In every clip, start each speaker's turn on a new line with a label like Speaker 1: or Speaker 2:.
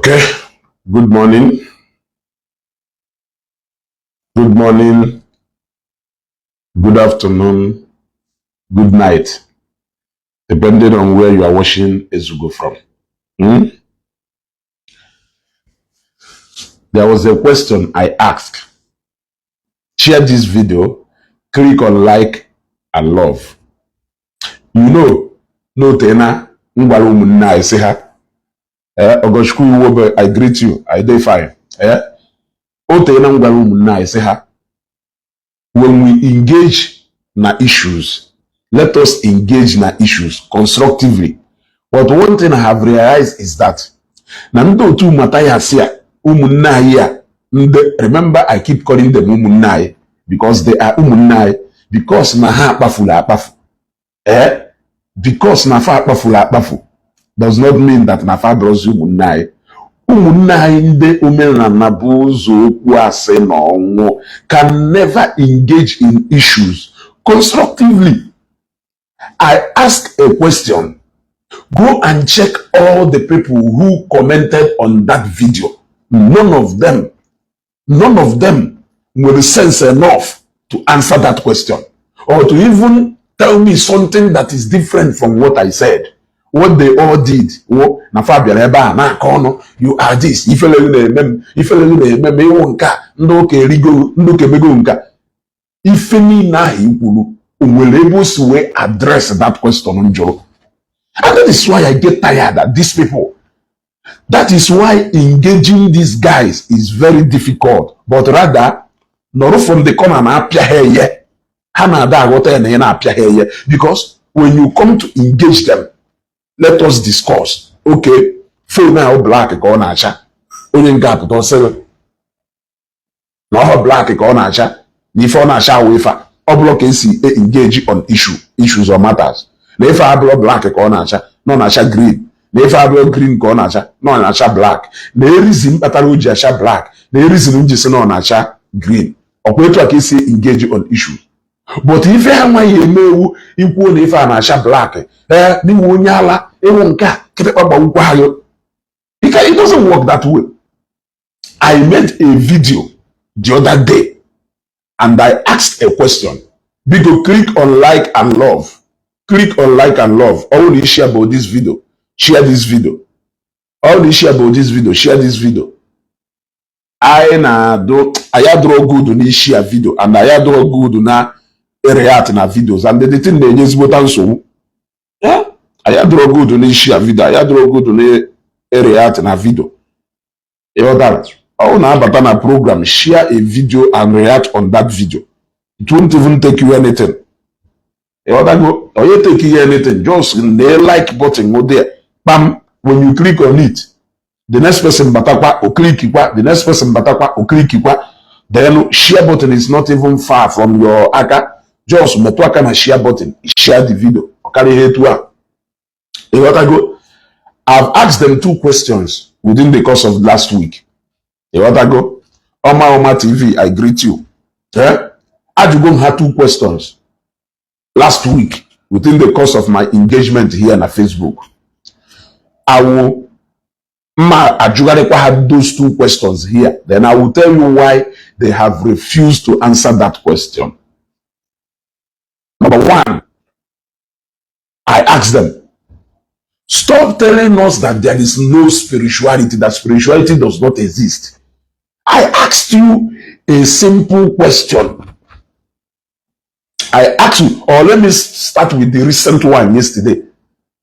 Speaker 1: Okay, good morning. Good morning, good afternoon, good night, depending on where you are watching Ezugo from. Hmm? There was a question I asked. Share this video, click on like and love. No tena, m gwara ụmụnne anyị sị ha, Ogochukwu Iwobe, I greet you, I dey fine. O teena m gwara ụmụnne anyị sị ha, when we engage na issues, let us engage na issues constructively. But one thing I have realized is that na ndị otu Mathias a, ụmụnne anyị a, ndị, remember, I keep calling them ụmụnne anyị because they are ụmụnne anyị, because na ha akpafuru akpafu. Because na fa akpafuru akpafu does not mean that na fa abụrụzi ụmụnne anyị. Ụmụnne anyị ndị omenala bụ ụzọ okwu asị na ọnwụ can never engage in issues constructively. I ask a question. Go and check all the people who commented on that video. None of them, none of them nwere sense enough to answer that question or to even tell me something that is different from what I said. What they all did, wo na fa bịara ebe a na-akọ ọnụ, "You are this, ifelelu na-eme m, ifelelu na-eme m, ịwụ nke a, ndị ụka erigo, ndị ụka emego nke a." Ife niile ahụ i kwuru, o nwere ebe o si wee address that question m jụrụ? And that is why I get tired at these people. That is why engaging these guys is very difficult. But rather, nọrọ from the corner na-apịa ha eye. Ha na-ada aghọta ya na ị na-apịa ha eye. Because when you come to engage them, "Let us discuss. Okay, phone ahụ black ka ọ na-acha." Onye nke apụta ọsịrị na ọhọ black ka ọ na-acha, na ife ọ na-acha awụ ife a ọ bụrụ ka esi engage on issues or matters, na ife abụrụ black ka ọ na-acha, na ọ na-acha green, na ife abụrụ green ka ọ na-acha, na ọ na-acha black, na reason kpatara o ji acha black, na reason m ji sị na ọ na-acha green. Ọkwa etu a ka esi engage on issues? But ife ha nwaghị eme ewu ikwuo na ife a na-acha black, ee, n'iwu onye ala ịwụ nke a kịtịkpa gbawukwa ha. It doesn't work that way. I made a video the other day and I asked a question. Biko, click on like and love. Click on like and love. Ọ bụrụ na ị share about this video, share this video. Ọ bụrụ na ị share about this video, share this video. Anyị na-adụ, anyị adụrọ good na share video and anyị adụrọ good na react na videos, and the thing na-enye ezigbota nsogbu. Anyị adụrọ good na share video, anyị adụrọ good na react na video. Ịghọtara? Ọ na-abata na program, share a video and react on that video. It won't even take you anything. Ịghọtago? Onye take you anything, just the like button go there, kpam. When you click on it, the next person batakwa, o click kwa, the next person batakwa, o click kwa. Then share button is not even far from your aka. Just metụ aka na share button, share the video. Ọ karịa ihe etu a. Ịghọtago? I've asked them two questions within the course of last week. Ịghọtago? Ọma Ọma TV, I greet you. Eh? Ajụgo m ha two questions last week within the course of my engagement here na Facebook. I will ma ajụgharịkwa ha those two questions here. Then I will tell you why they have refused to answer that question. Number one, I asked them, "Stop telling us that there is no spirituality, that spirituality does not exist." I asked you a simple question. I asked you, or let me start with the recent one yesterday.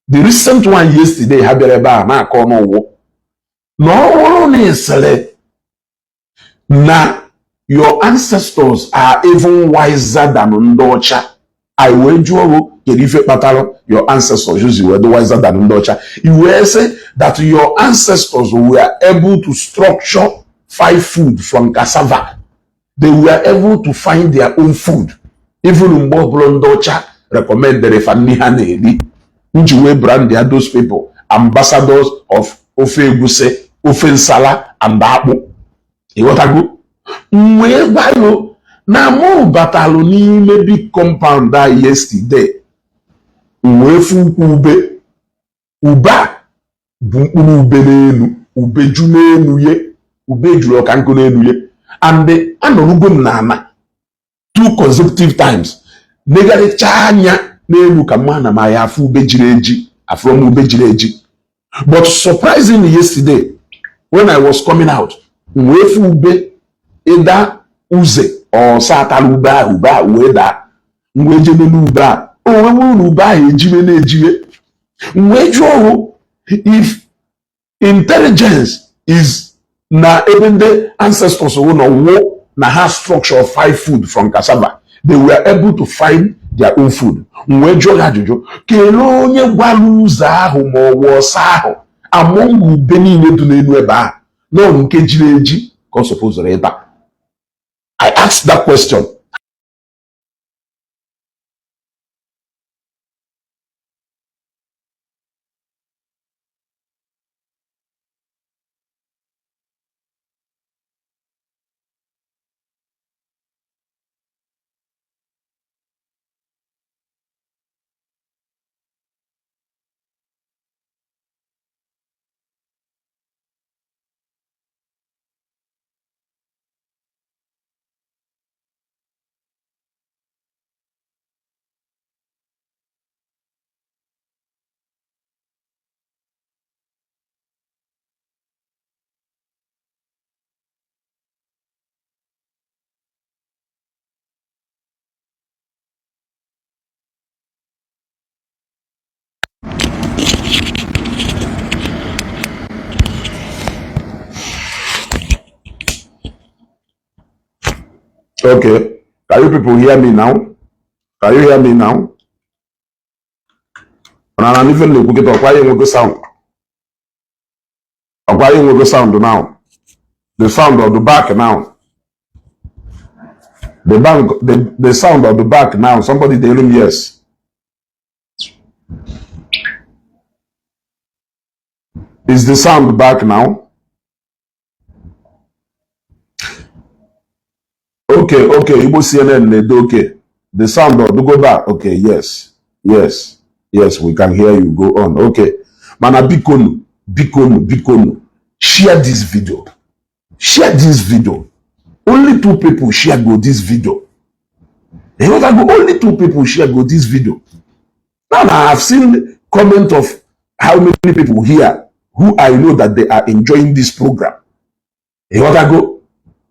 Speaker 1: The recent one yesterday, ha bịara ebe a na-akọ n'ụwụ na ọ bụrụ na ị sịrị na your ancestors are even wiser than ndị ọcha, I wee jụọ gị, kedu ife kpatara your ancestors use wee dị wiser than ndị ọcha? I wee sị that your ancestors were able to structure five food from cassava. They were able to find their own food even mgbe ọbụla ndị ọcha recommended fa nri ha na-eri. Nji wee brand ya those people ambassadors of ofe egusi, ofe nsala and akpụ. Ịghọtago? M wee gwayo na mụ batalụ n'ime big compound a yesterday, m wee fụ ukwu ube. Ube a bụ mkpụrụ ube n'elu. Ubeju n'enu ye, ube juru ọka nkụ n'enu ye. And anọrugo m n'ana two consecutive times, negharịcha anya n'elu ka mma na ma ya afụ ube jiri eji, afụrọ m ube jiri eji. But surprisingly, yesterday when I was coming out, m wee fụ ube ịda uze ọsa atara ube ahụ, ube ahụ wee daa. M wee jee n'elu ube a, o wee bụrụ na ube ahụ ejiwe na-ejiwe. M wee jụọ ọhụ, if intelligence is na ebe ndị ancestors wụ nọ wụ na ha structure five food from cassava, they were able to find their own food. M wee jụọ ha ajụjụ, kelee onye gwara ụzọ ahụ ma ọ wụ ọsa ahụ among ube niile dị n'elu ebe ahụ nọ nke jiri eji ka ọ supposed ịta? I asked that question. Okay, can you people hear me now? Can you hear me now? Mana na ife na-ekwu kịta, ọkwa ya enwego sound, ọkwa ya enwego sound now? The sound of the back now, the bank, the sound of the back now. Somebody tell him yes. Is the sound back now? Okay. Igbo CNN na-ede okay. The sound of go back. Okay, yes, we can hear you. Go on. Okay. Mana bikonu, bikonu, bikonu. Share this video. Share this video. Only two people share go this video. You know that go only two people share go this video. Now I have seen comment of how many people here who I know that they are enjoying this program. You know that go?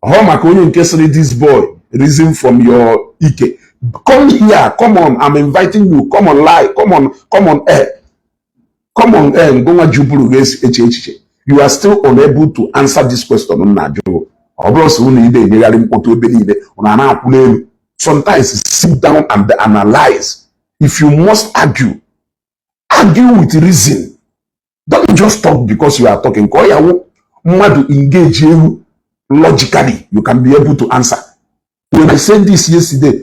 Speaker 1: Ọ maka onye nke sịrị, "This boy reason from your ike." Come here, come on, I'm inviting you. Come on live, come on, come on air, come on air. Ngụnwa juburu ga-eche echiche, you are still unable to answer this question m na-ajụ. Ọ bụrụ sọ unu ide enyegharị mkpọtụ ebe niile, unu a na-akwụ n'elu. Sometimes sit down and analyze. If you must argue, argue with reason. Don't just talk because you are talking. Ka ọ ya wụ mmadụ engage ewu logically, you can be able to answer. When I said this yesterday,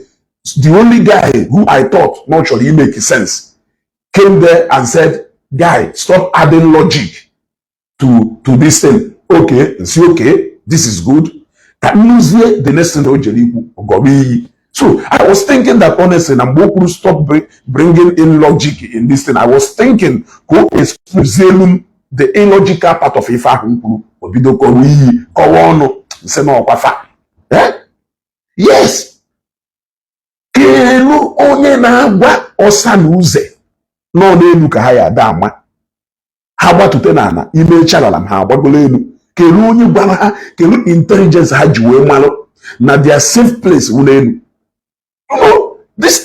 Speaker 1: the only guy who I thought not actually make sense came there and said, "Guy, stop adding logic to this thing." Okay, see, okay, this is good. Ka nnuzie the next thing o jere ikwu ọgọrọ iyi. So I was thinking that honestly, na mgbe o kwuru "Stop bringing in logic in this thing," I was thinking ka o expose elu m the illogical part of ife ahụ m kwuru. O bido kọwa iyi, kọwa ọnụ nsị na ọkwafa. Eh? Yes, kelu onye na-agwa ọsa na uze nọ n'elu ka ha ya ada ama ha gbatute n'ala ime chalala m ha agbagolo elu. Kelu onye gwara ha, kelu intelligence ha ji wee malụ na their safe place wụ n'elu? These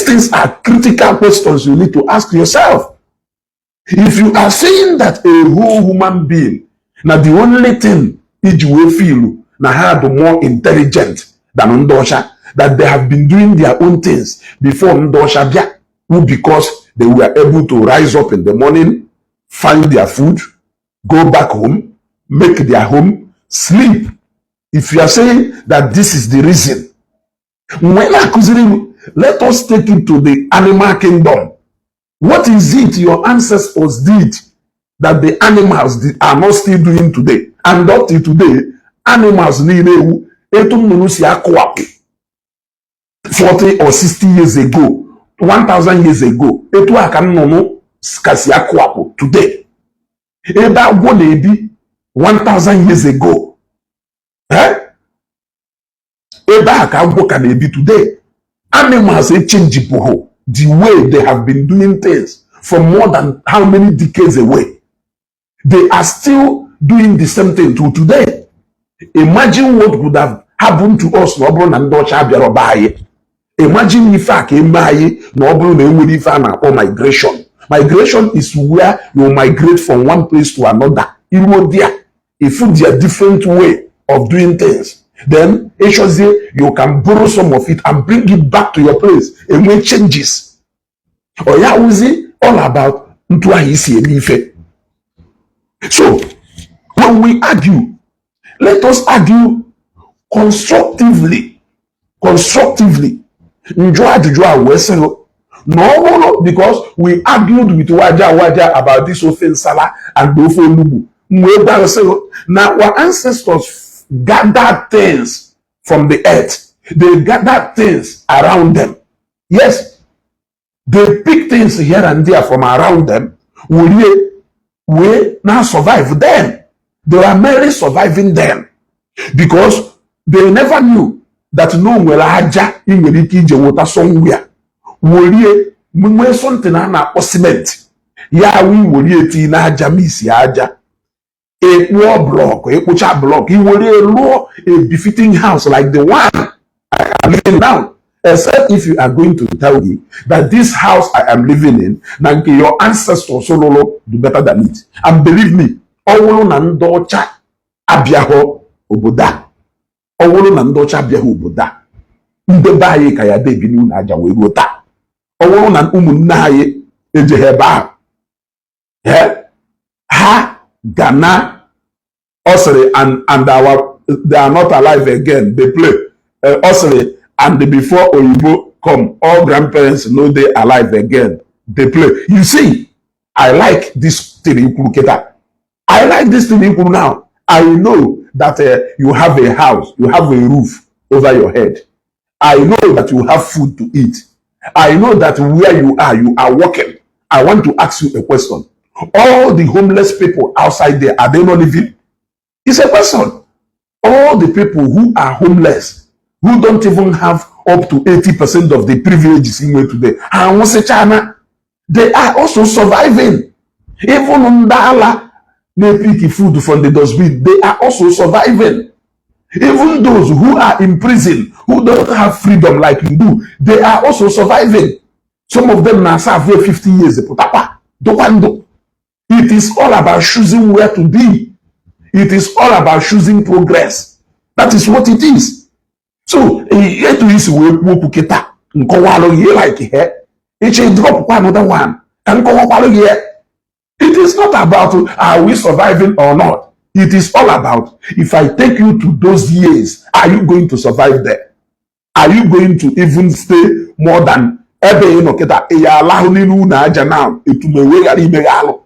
Speaker 1: things are critical questions you need to ask yourself. If you are saying that a whole human being na the only thing iji wee feel na ha dị more intelligent than ndị ọcha, that they have been doing their own things before ndị ọcha bịa, who because they were able to rise up in the morning, find their food, go back home, make their home, sleep. If you are saying that this is the reason when akụziri m, let us take it to the animal kingdom. What is it your ancestors did that the animals are not still doing today? And up till today, animals niile ewu etu nnụnụ si akụwapụ 40 or 60 years ago, 1000 years ago, etu a ka nnụnụ ka si akụwapụ today. Ebe agwọ na-ebi 1000 years ago, eh? Ebe a ka agwọ ka na-ebi today. Animals echangebughị the way they have been doing things for more than how many decades away. They are still doing the same thing to today. Imagine what would have happened to us na ọ bụrụ na ndị ọcha bịara ọba anyị. Imagine ife a ka eme anyị na ọ bụrụ na enwere ife a na-akpọ migration. Migration is where you migrate from one place to another. Iruo there, ifu their different way of doing things, then ịchọzie, you can borrow some of it and bring it back to your place. Enwe changes. Ọ ya wụzi all about ntu ahụ isi eme ife. So when we argue, let us argue constructively, constructively. Njụ ajụjụ a wee sị na ọ bụrụ because we argued with Waja Waja about this ofe nsala and ofe onugbu, wee gwara sị na our ancestors gathered things from the earth. They gathered things around them. Yes, they pick things here and there from around them, wee wee na survive them. They are merely surviving them because they never knew that no nwere aja ị nwere ike ije weta somewhere, werie nwee something a na-akpọ cement ya wụ iwerie tii n'aja, misi aja, ịkpụọ block, ịkpụcha block, iwerie lụọ a befitting house like the one I am living now. Except if you are going to tell me that this house I am living in na nke your ancestors lụrụ do better than it. And believe me, ọ bụrụ na ndị ọcha abịaghọ obodo a, ọ bụrụ na ndị ọcha abịaghị obodo a, ndị be anyị ka ya debi n'ụlọ aja wee ruo taa. Ọ bụrụ na ụmụnne anyị ejeghị ebe ahụ, ha ga na ọ sịrị and our they are not alive again, they play. Ọ sịrị, and before oyibo come, all grandparents no dey alive again, they play. You see, I like this thing ikwuru kịta. I like this thing ikwuru. Now I know that you have a house, you have a roof over your head. I know that you have food to eat. I know that where you are, you are working. I want to ask you a question. All the homeless people outside there, are they not living? It's a question. All the people who are homeless, who don't even have up to 80% of the privileges in way today, and they are also surviving. Even ndị ala na-pick food from the dustbin, they are also surviving. Even those who are in prison, who don't have freedom like you do, they are also surviving. Some of them now serve here 50 years. Pụtakwa, dụkwa ndụ. It is all about choosing where to be. It is all about choosing progress. That is what it is. So, etu isi wee kwuo okwu kịta, nkọwalụ gị like he ịchọ dropkwa another one ka nkọwakwalụ gị ya. It is not about are we surviving or not. It is all about, if I take you to those years, are you going to survive there? Are you going to even stay more than ebe ị nọ kịta? Ị ya alahụ n'elu ụlọ aja na etumewe ghara imeghe alụ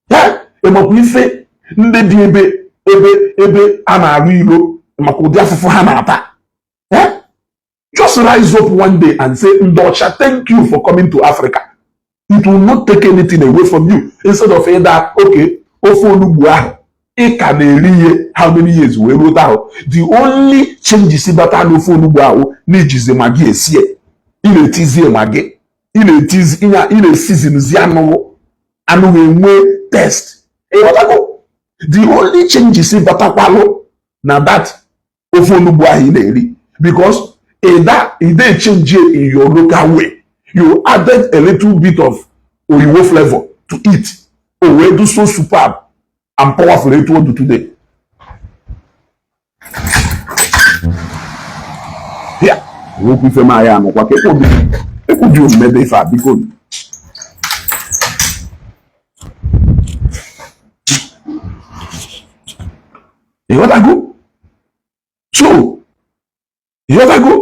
Speaker 1: ya. Ịmakwa ife ndị dị ebe ebe ebe a na-arụ ilo maka ụdị afụfụ ha na-ata. Just rise up one day and say, "Ndị ọcha, thank you for coming to Africa." It will not take anything away from you. Instead of ịda oke ofe onugbu ahụ ị ka na-eri ihe how many years wee ruo ahụ, the only changes bata n'ofe onugbu ahụ na ijizi Maggi esie, ị na-etizie Maggi, ị na-etizi, ị na-esizinzi anụ anụ wee nwee taste. Ịghọtago? The only changes batakwalụ na that ofe onugbu ahụ ị na-eri, because ịda ide change in your local way, you added a little bit of oyibo flavor to it, o wee do so superb and powerful etu o do today. Ya nwekwa ife m ya anụkwa ka ekwubi omume dị ife a, biko. Ịghọtago? So ịghọtago,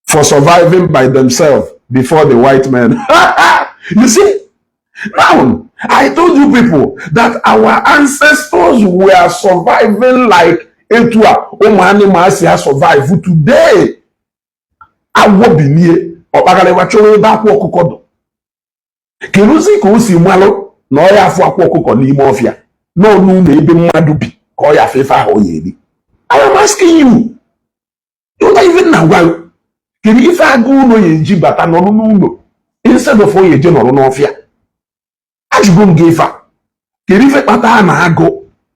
Speaker 1: for surviving by themselves before the white men. You see, now I told you people that our ancestors were surviving like etu a ụmụ animals si survive today. Agwọ binie ọkpagarịwa chọrọ ebe akwa ọkụkọ dụ, kedụzi ka o si malụ? Na ọ ya afụ akwa ọkụkọ n'ime ọfịa, nọ n'ụlọ ebe mmadụ bi ka ọ ya afụ ife ahụ ọ ya eri? I am asking you. Ịghọta ife na gwa? Kedu ife agụ ụlọ ya eji bata nọrọ n'ụlọ instead of ọ ya eje nọrọ n'ọfịa? Ajụgo m gị ife a. Kedu ife kpata na agụ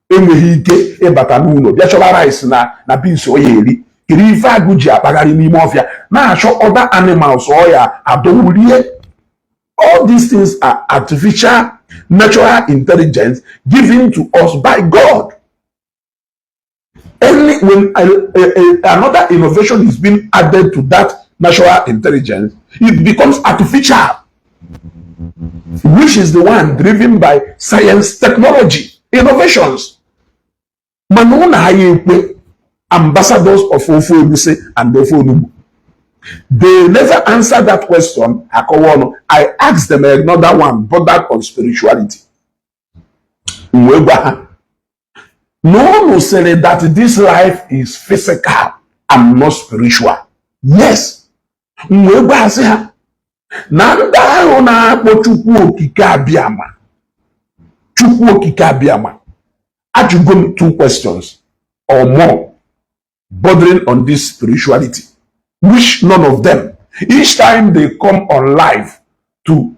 Speaker 1: enweghị ike ịbata n'ụlọ bịa chọba rice na beans ọ ya eri? Kedu ife agụ ji akpagharị n'ime ọfịa na-achọ other animals ọ ya adọwurie? All these things are artificial natural intelligence given to us by God. Any when another innovation is being added to that natural intelligence, it becomes artificial, which is the one driven by science, technology, innovations. Mana ụnụ anyị ekwe ambassadors of ofe egusi and ofe onugbu, they never answer that question. Akọwa ọnụ. I asked them another one bordered on spirituality. M wee gwa ha na unu sịrị that this life is physical and not spiritual. Yes. M wee gwa ha sị ha na ndị ahụ na-akpọ Chukwu Okike Abịama, Chukwu Okike Abịama, ajụgo m two questions or more bordering on this spirituality, which none of them, each time they come on live to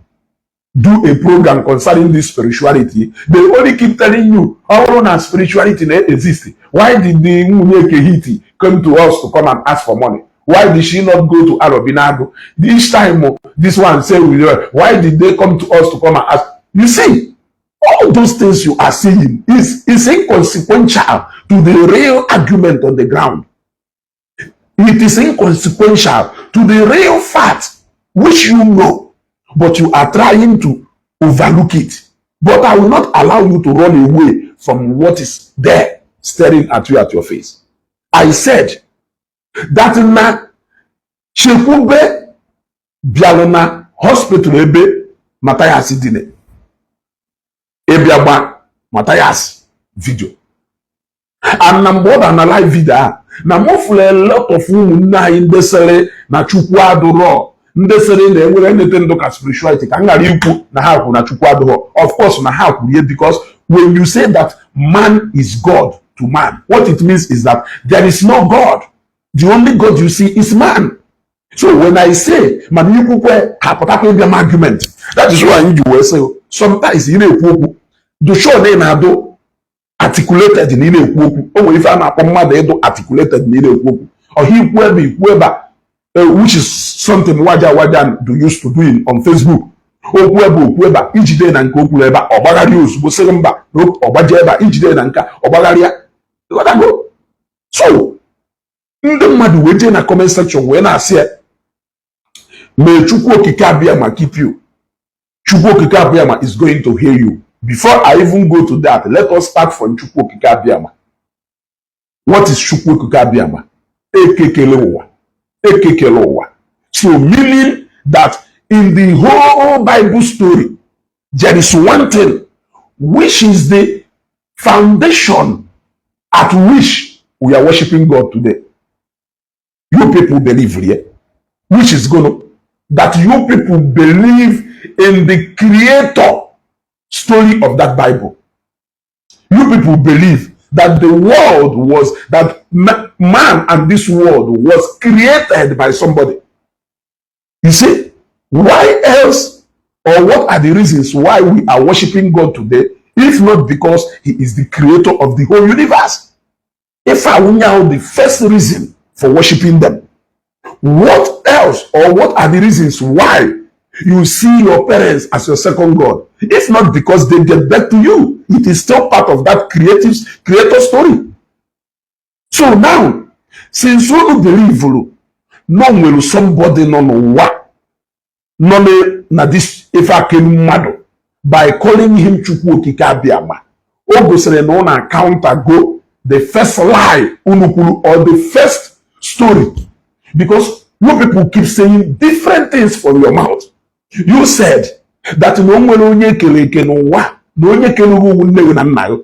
Speaker 1: do a program concerning this spirituality, they only keep telling you, ọ bụrụ na spirituality na exist, why did the nwunye Ekehiti come to us to come and ask for money? Why did she not go to Arobinagu? Each time this one say, why did they come to us to come and ask? You see, all those things you are seeing is inconsequential to the real argument on the ground. It is inconsequential to the real fact which you know, but you are trying to overlook it. But I will not allow you to run away from what is there staring at you at your face. I said that na Chekwube bịalụ na hospital ebe Mathias dine ịbịa gba Mathias video, and na mgbe ọ na na live video a, na mụ fụrụ a lot of ụmụnne anyị ndị sịrị na Chukwu adụrọ, ndị sịrị na enwere nlete ndụ ka spirituality, ka m ghara ikwu na ha kwuru na Chukwu adụrọ. Of course na ha kwuru ya, because when you say that man is God to man, what it means is that there is no God. The only God you see is man. So when I say, mana ikwukwe ha pụtakwa ịbịa m argument. That is why anyị ji wee sị, sometimes ị na-ekwu okwu, do sure na ị na-adụ articulated na ị na-ekwu okwu. O nwere ife a na-akpọ mmadụ ịdụ articulated na ị na-ekwu okwu, ọha ikwu ebe ikwu ebe a, which is something waja waja do used to do on Facebook. Okwu ebe, okwu ebe a, ijide na nke okwuru ebe a, ọ gbagharịa ozugbo, sịrị mba na ọgbaje ebe a, ijide na nke a, ọ gbagharịa. Ịghọtago? So ndị mmadụ wee jee na comment section wee na-asị ya, "May Chukwu Okike Abịama keep you. Chukwu Okike Abịama is going to hear you." Before I even go to that, let us start from Chukwu Okike Abịama. What is Chukwu Okike Abịama? Ekekele ụwa, ekekele ụwa. So meaning that in the whole Bible story, there is one thing which is the foundation at which we are worshiping God today. You people believe here, which is gonna that you people believe in the creator story of that Bible. You people believe that the world was that man and this world was created by somebody. You see, why else or what are the reasons why we are worshiping God today, if not because he is the creator of the whole universe? If I now the first reason for worshiping them, what else or what are the reasons why you see your parents as your second God, if not because they get back to you? It is still part of that creative creator story. So now, since unu believe no nwere somebody nọ n'ụwa nọ na this ife akelu mmadụ, by calling him Chukwu Okike Abịama, o gosiri na ụnụ counter go the first lie unu kwuru or the first story, because you people keep saying different things from your mouth. You said that na o nwere onye ekere eke n'ụwa, na onye kere ugwu nne gị na nna gị.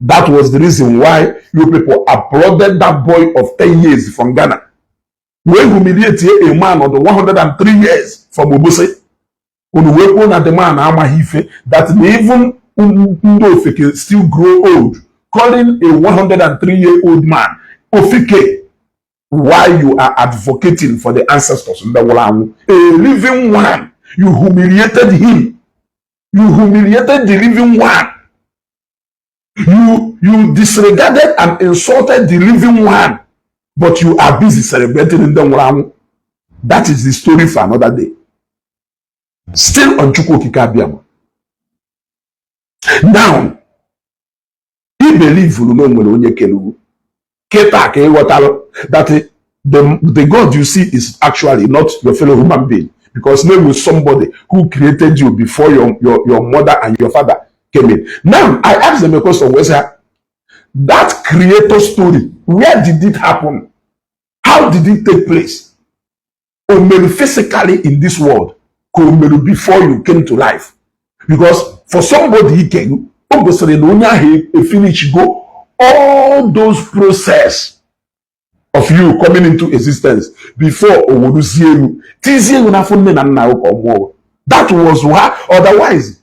Speaker 1: That was the reason why you people applauded that boy of 10 years from Ghana wee humiliate a man of the 103 years from Obosi. Unu wee kwuo na the man amaghị ife, that na even ndị ofeke still grow old, calling a 103 year old man ofeke, while you are advocating for the ancestors ndị nwụrụ anwụ. A living one, you humiliated him. You humiliated the living one. You disregarded and insulted the living one, but you are busy celebrating ndị nwụrụ anwụ. That is the story for another day. Still on Chukwu Okike Abịama. Now, I believe na o nwere onye kere ugwu. Kịta ka ị ghọtara that the God you see is actually not your fellow human being, because name with somebody who created you before your mother and your father came in. Now, I asked them a question where say, that creator story, where did it happen? How did it take place? O mere physically in this world, ka o mere before you came to life? Because for somebody ike you, o gosiri na onye ahụ e finish go all those process of you coming into existence before o weruzie elu tizie elu n'afọ nne na nna ka ọ mụọ. That was why. Otherwise,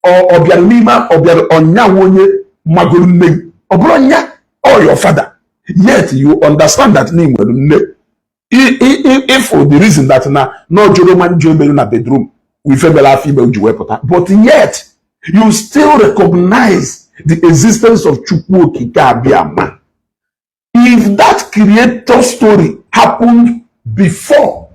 Speaker 1: ọ bịara n'ime, ọ bịara ọnyanwụ onye magoro nne gị, ọ bụrụ nya or your father. Yet you understand that na ị nwere nne. If for the reason that na ọ jụrụ ma njọ emere na bedroom ife mere afọ ime ji wee pụta, but yet you still recognize the existence of Chukwu Okike Abịama. If that creator story happened before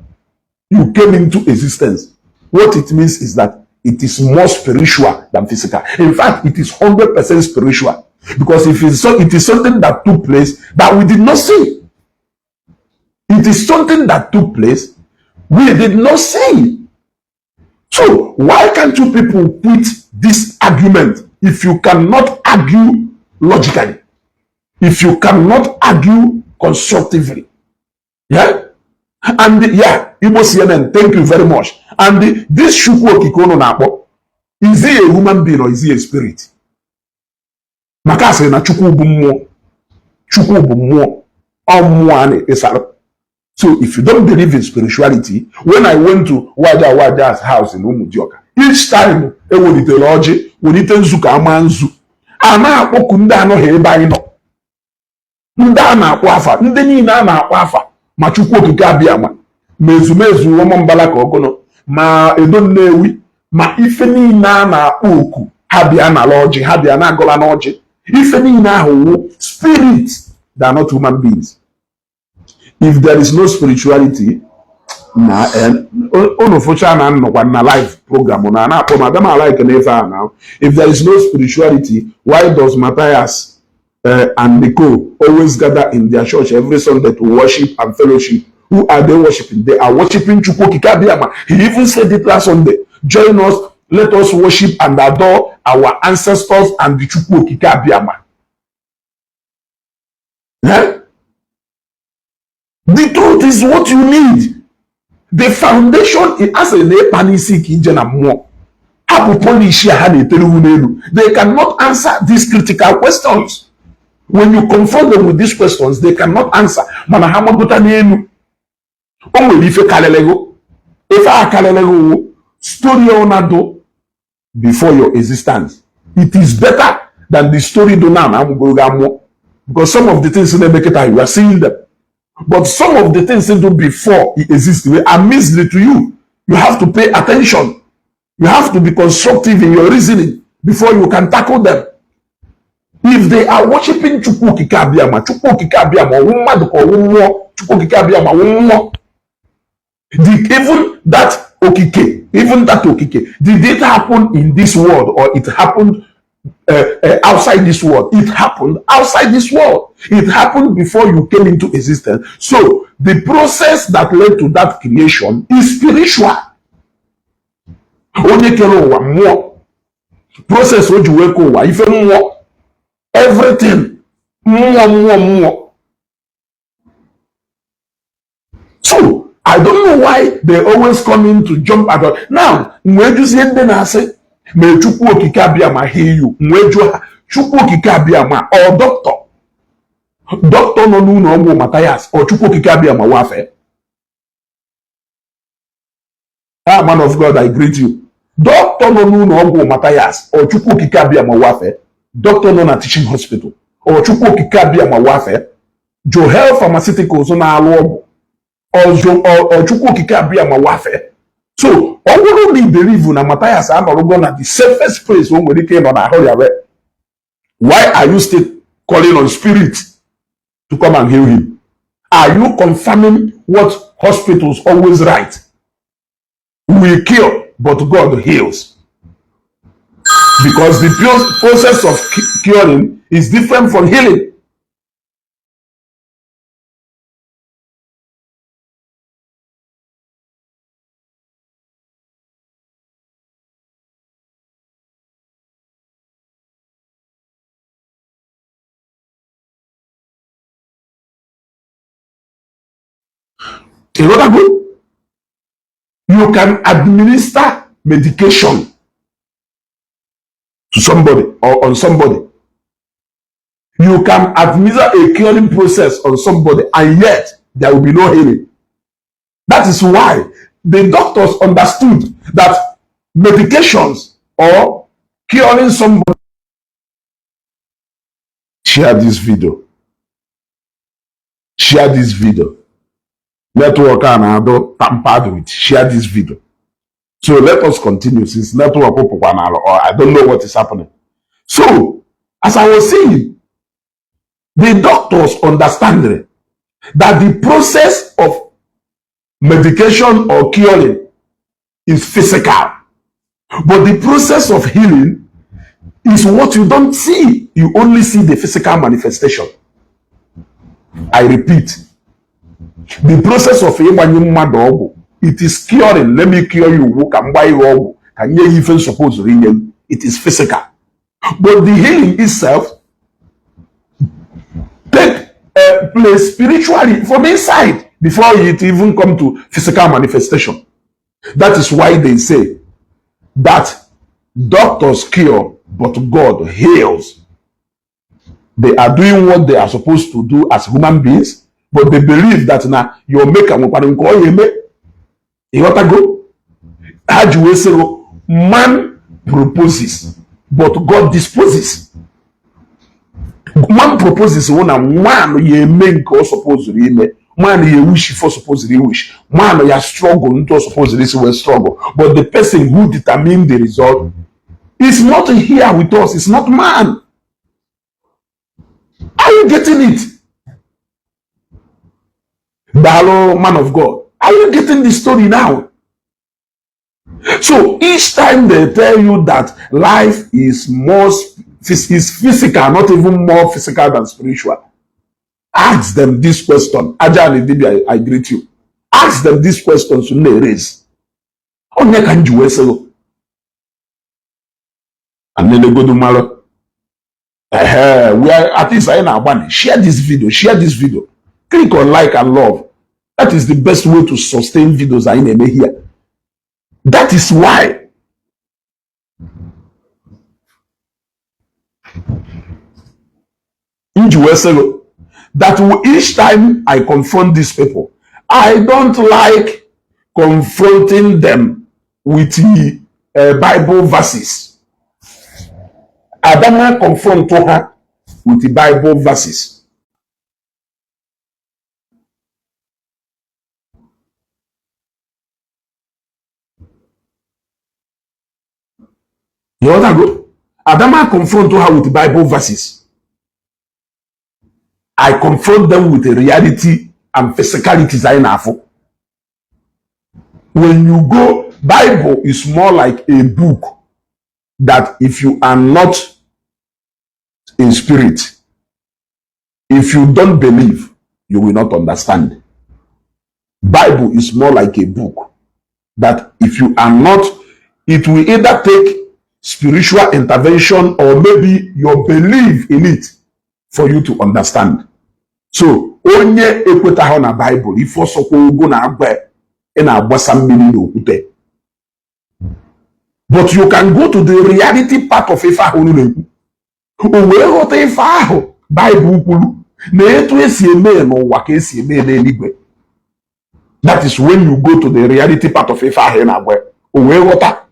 Speaker 1: you came into existence, what it means is that it is more spiritual than physical. In fact, it is 100% spiritual, because if it's so, it is something that took place that we did not see. It is something that took place we did not see. So why can't you people put this argument if you cannot argue logically, if you cannot argue constructively? Yeah, and yeah, Igbo CNN, thank you very much. And this Chukwu Okike unu na-akpọ, is he a human being or is he a spirit? Maka asịrị na Chukwu bụ mmụọ. Chukwu bụ mmụọ, ọ mmụọ a na-ekpesara. So if you don't believe in spirituality, when I went to Waja Waja's house in Umudioka, each time ewelitere ọjị, welite nzu ka ama nzu, a na-akpọku ndị anọghị ebe anyị nọ, ndị a na-akpọ afa, ndị niile a na-akpọ afa, ma Chukwu Okike Abịama, ma ezumezu ọmambala ka ọgụnụ, ma Edo Nnewi, ma ife niile a na-akpọ oku, ha bịa n'ala ọjị, ha bịa na-agọla n'ọjị. Ife niile ahụ wụ spirit. They are not human beings. If there is no spirituality na unu fụcha na nnọkwa na live program na na-akpọ m abịa m like na ife ahụ. Now, if there is no spirituality, why does Matthias and Nicole always gather in their church every Sunday to worship and fellowship? Who are they worshiping? They are worshiping Chukwu Okike Abịama. He even said it last Sunday: "Join us, let us worship and adore our ancestors and the Chukwu Okike Abịama." Eh? The truth is what you need. The foundation, a sịrị na ịkpa n'isi ka ije na mmụọ. Hapụ polish a ha na-etere ihu n'elu. They cannot answer these critical questions. When you confront them with these questions, they cannot answer. Mana ha magota n'elu, o nwere ife karịrị gị. Ife a karịrị gị wụ story ọ na-do before your existence. It is better than the story do now na amụgoro gị amụọ, because some of the things na-eme kịta, you are seeing them, but some of the things do before it exists are mystery to you. You have to pay attention. You have to be constructive in your reasoning before you can tackle them. If they are worshiping Chukwu Okike Abịama, Chukwu Okike Abịama ọwụ mmadụ ka ọwụ mmụọ? Chukwu Okike Abịama ọwụ mmụọ? The even that Okike, even that Okike, did it happen in this world or it happened outside this world? It happened outside this world. It happened before you came into existence. So the process that led to that creation is spiritual. Onye kere ụwa, mmụọ. Process o ji wee kee ụwa, ife mmụọ. Everything mmụọ, mmụọ, mmụọ. So I don't know why they always come in to jump at us. Now, wee jụzie ndị na-asị ma Chukwu Okike Abịa ma heal you, wee jụọ ha, Chukwu Okike Abịa ma ọ dọkịta, dọkịta nọ n'ụlọ ọgwụ Mathias, ọ Chukwu Okike Abịa ma wafe? Ah, man of God, I greet you. Dọkịta nọ n'ụlọ ọgwụ Mathias, ọ Chukwu Okike Abịama wafe? Dọkịta nọ na teaching hospital, ọ Chukwu Okike Abịama wafe? Johel Pharmaceuticals na-alụ ọgwụ, ọ Chukwu Okike Abịama wafe? So ọ bụrụ na i believe na Mathias anọrọgo na the safest place o nwere ike ịnọ n'ahụ ya, why are you still calling on spirit to come and heal him? Are you confirming what hospitals always write? "We cure, but God heals"? Because the process of curing is different from healing. Ịghọtago? You can administer medication to somebody or on somebody. You can administer a curing process on somebody, and yet there will be no healing. That is why the doctors understood that medications or curing somebody. Share this video. Share this video. Network a na-adụ tampered with. Share this video. So let us continue, since network pụkwa n'ala or I don't know what is happening. So, as I was saying, the doctors understand that the process of medication or curing is physical, but the process of healing is what you don't see. You only see the physical manifestation. I repeat, the process of ịgbanye mmadụ ọgwụ, it is curing. Let me cure you ugwu ka m gbaa ihe ọgwụ ka nye ya ife suppose inye m. It is physical. But the healing itself take place spiritually from inside before it even come to physical manifestation. That is why they say that doctors cure, but God heals. They are doing what they are supposed to do as human beings, but they believe that na your maker nwekwara nke ọ ya eme. Ịghọtago? Ha ji wee sị, "Man proposes, but God disposes." Man proposes wụ na man ya eme nke ọ supposed ime, man ya wish for supposed wish, man ya struggle ntụ ọ supposed isi wee struggle, but the person who determine the result is not here with us, is not man. Are you getting it? Daalụ, man of God. Are you getting the story now? So each time they tell you that life is physical, not even more physical than spiritual, ask them this question. Ajani Dibia, I greet you. Ask them this question so raise. Onye ka m ji wee sị gị? Anelegodu mara. Ehe, we are at least anyị na-agbani. Share this video, share this video. Click on like and love. That is the best way to sustain videos anyị na-eme here. That is why m ji wee sị gị that each time I confront these people, I don't like confronting them with the Bible verses. Adama confront ha with the Bible verses. You want to go? Adama confront her with Bible verses. I confront them with the reality and physicalities anyị na-afụ. When you go, Bible is more like a book that if you are not in spirit, if you don't believe, you will not understand. Bible is more like a book that if you are not, it will either take spiritual intervention or maybe your belief in it for you to understand. So, onye ekwetaghị na Bible, ife ọsọkwa ogo na-agba ị na-agbasa mmiri n'okwute. But you can go to the reality part of ife ahụ unu na-ekwu. O wee ghọta ife ahụ Bible kwuru na etu esi eme n'ụwa ka esi eme n'eluigwe. That is when you go to the reality part of ife ahụ ị na-agwa. O wee ghọta.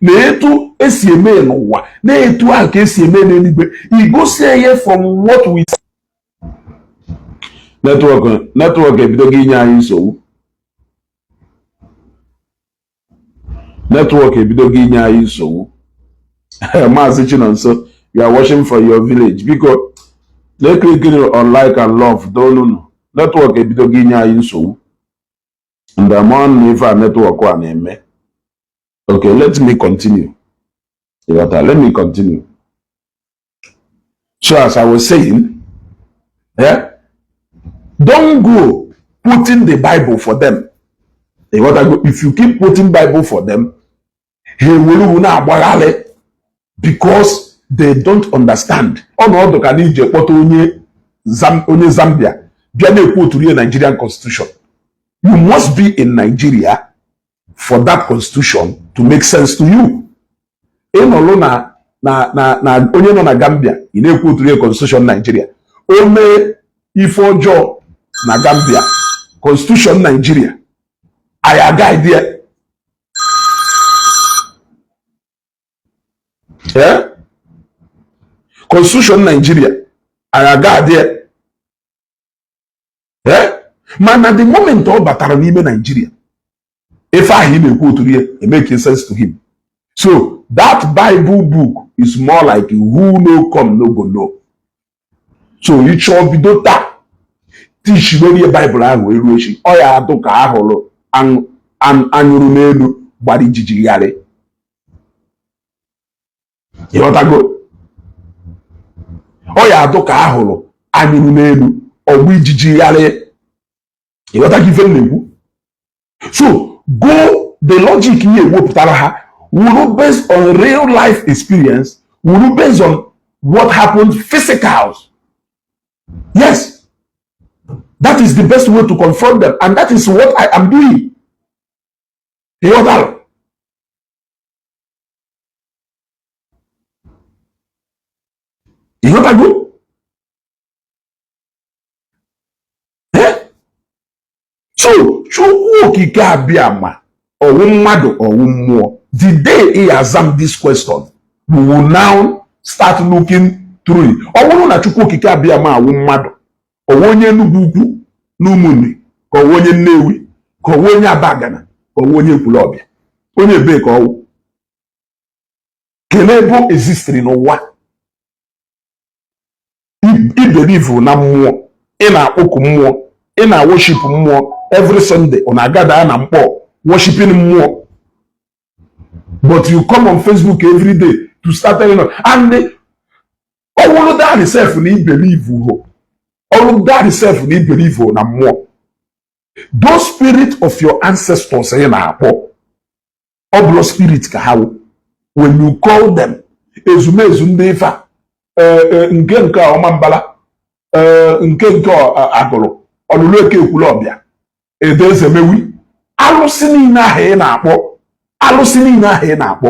Speaker 1: Na etu esi eme n'ụwa na etu ahụ ka esi eme n'eluigwe. Igosi ihe from what we network ebidogo inye anyị nsogbu. Network ebidogo inye anyị nsogbu. Maazị Chinonso, you are watching for your village. Biko, na-eclick on like and love. Dolunu. Network ebidogo inye anyị nsogbu. And among na ife a network a na-eme. Okay, let me continue. Ịghọta? Let me continue. So as I was saying, yeah, don't go putting the Bible for them. Ịghọtago? If you keep putting Bible for them, ha ewere na-agbagharị because they don't understand. Ọnọdụ ka na ije kpọta onye Zambia bịa na-ekwu otu ihe Nigerian constitution. You must be in Nigeria for that constitution to make sense to you. Ịnọlụ na onye nọ na Gambia, ị na-ekwu otu ihe constitution Nigeria. O mee ife ọjọọ na Gambia, constitution Nigeria anyị agaghị ya. Eh? Constitution Nigeria anyị agaghị ya. Eh? Mana the moment ọ batara n'ime Nigeria, ife ahụ ị na-ekwu otu ihe make sense to him. So that Bible book is more like who no come no go know. So ị chọọ, bido taa teach ihe Bible ahụ eruo echi, ọ ya adụ ka ahụrụ anyụrụ n'elu gbara ijiji gharị. Ịghọtago? Ọ ya adụ ka ahụrụ anyụrụ n'elu ọgba ijiji gharị. Ịghọtago ife m na-ekwu? So go the logic ihe ewepụtara ha wuru based on real life experience, wuru based on what happened physicals. Yes, that is the best way to confront them, and that is what I am doing. Ịghọtara? Ịghọtago? Eh? So Chukwu Okike Abịama, ọwụ mmadụ ọwụ mmụọ? The day ị aza m this question, we will now start looking through it. Ọ bụrụ na Chukwu Okike Abịama awụ mmadụ, ọwụ onye Enugu Ukwu na Ụmụnri, ka ọwụ onye Nnewi, ka ọwụ onye Abagana, ka ọwụ onye Ekwulọbịa, onye ebee ka ọwụ? Kelee ebe o existiri n'ụwa. I believe na mmụọ, ị na-akpọku mmụọ, ị na-worship mmụọ every Sunday, ọ na-agada na mkpọ worshiping mmụọ, but you come on Facebook every day to start telling us. And ọ wụrụ that self na I believe ho, ọrụ that self na I believe na mmụọ, those spirit of your ancestors ị na-akpọ, ọ bụrụ spirit ka ha wụ. When you call them, ezumezu ndị ife a, nke ọma mbala, nke agụrụ ọlụlụ eke Ekwulọbịa, ede ezemewi, alụsị niile ahụ ị na-akpọ, alụsị niile ahụ ị na-akpọ,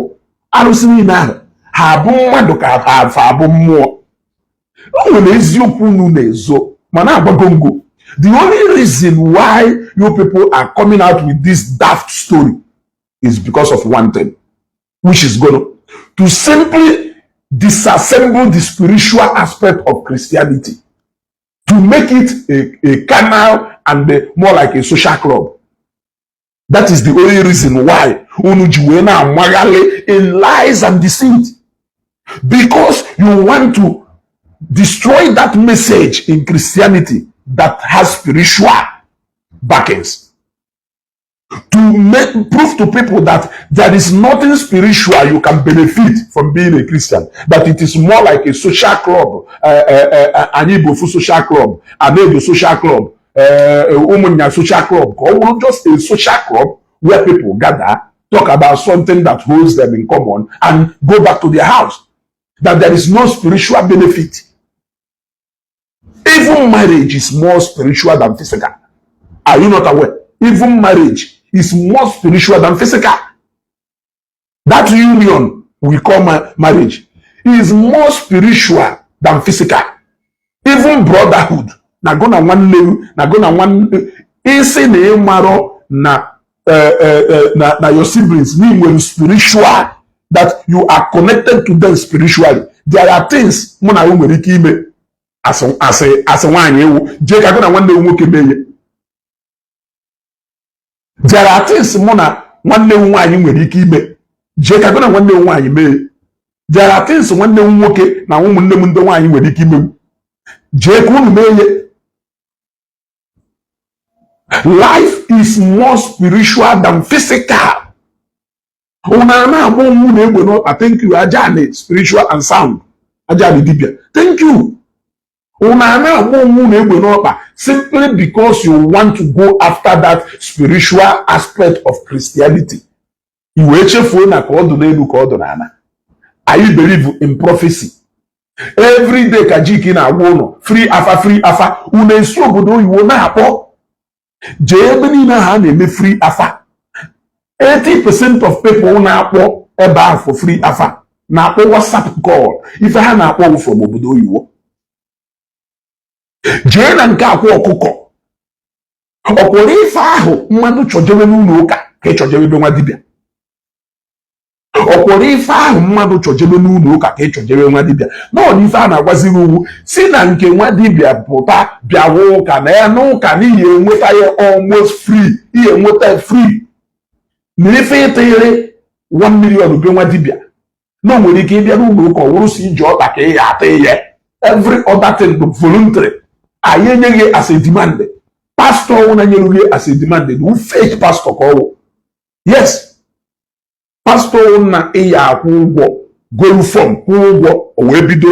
Speaker 1: alụsị niile ahụ, ha abụ mmadụ ka ha abụ mmụọ? O nwere eziokwu unu na-ezo mana agbago ngo. The only reason why you people are coming out with this daft story is because of one thing, which is going to simply disassemble the spiritual aspect of Christianity to make it a carnal and more like a social club. That is the only reason why unu ji wee na-amaghalị in lies and deceit, because you want to destroy that message in Christianity that has spiritual backings, to make prove to people that there is nothing spiritual you can benefit from being a Christian, that it is more like a social club. Anyị bụ ofu social club, Anedo social club, Ụmụnya social club, ka ọ bụrụ just a social club where people gather, talk about something that holds them in common and go back to their house, that there is no spiritual benefit. Even marriage is more spiritual than physical. Are you not aware? Even marriage is more spiritual than physical. That union we call marriage is more spiritual than physical. Even brotherhood, na go na nwanne, na go na nwanne, isi na ịmarọ na na your siblings na nwere spiritual That you are connected to them spiritually. There are things mụ na gị nwere ike ime asị asị asị nwaanyị ewu jee ka gị na nwanne m nwoke mee ihe. There are things mụ na nwanne m nwaanyị nwere ike ime, jee ka gị na nwanne m nwaanyị mee. There are things nwanne m nwoke na ụmụnne m ndị nwaanyị nwere ike ime, jee ka unu mee ihe. Life is more spiritual than physical. Unu na-agba onwe na egbe n'ọkpa. Thank you, Ajani spiritual and sound, Ajani dibia, thank you. Unu na-agba onwe na egbe n'ọkpa simply because you want to go after that spiritual aspect of Christianity. I wee chefuo na ka ọ dụ n'elu ka ọ dụ n'ala. Anyị believe in prophecy. Every day ka Jiki na-agwa ụnụ free afa, free afa. Unu esi obodo oyibo na-akpọ jee ebe niile ha na-eme free afa. 80% of people na-akpọ ebe ahụ for free afa na-akpọ WhatsApp call. Ife ha na-akpọ from obodo oyibo. Jee na nke Akwa Ọkụkọ, ọkwụrụ ife ahụ mmadụ chọjebe n'ụlọ ụka ka ị chọjebe ebe nwa dibịa. Ọkwụrụ ife ahụ mmadụ chọjebe n'ụlọ ụka ka ị chọjebe nwa dibịa. Nọọ na ife a na-agwaziri uwu si na nke nwa dibịa pụta bịawa ụka na ya n'ụka n'ihi enweta ya almost free, ihe enweta free na ife ịtịrị 1 million be nwa dibịa na o nwere ike ịbịa n'ụlọ ụka, ọ wụrụ si iji ọkpa ka ị ya ata ihe. Every other thing bụ voluntary. Anyị enyeghị as a demand. Pastor ọnwụ na nyere gị as a demand bụ fake pastor ka ọwụ. Yes, pastor na ịya akwụ ụgwọ, golu form, kwụọ ụgwọ, o wee bido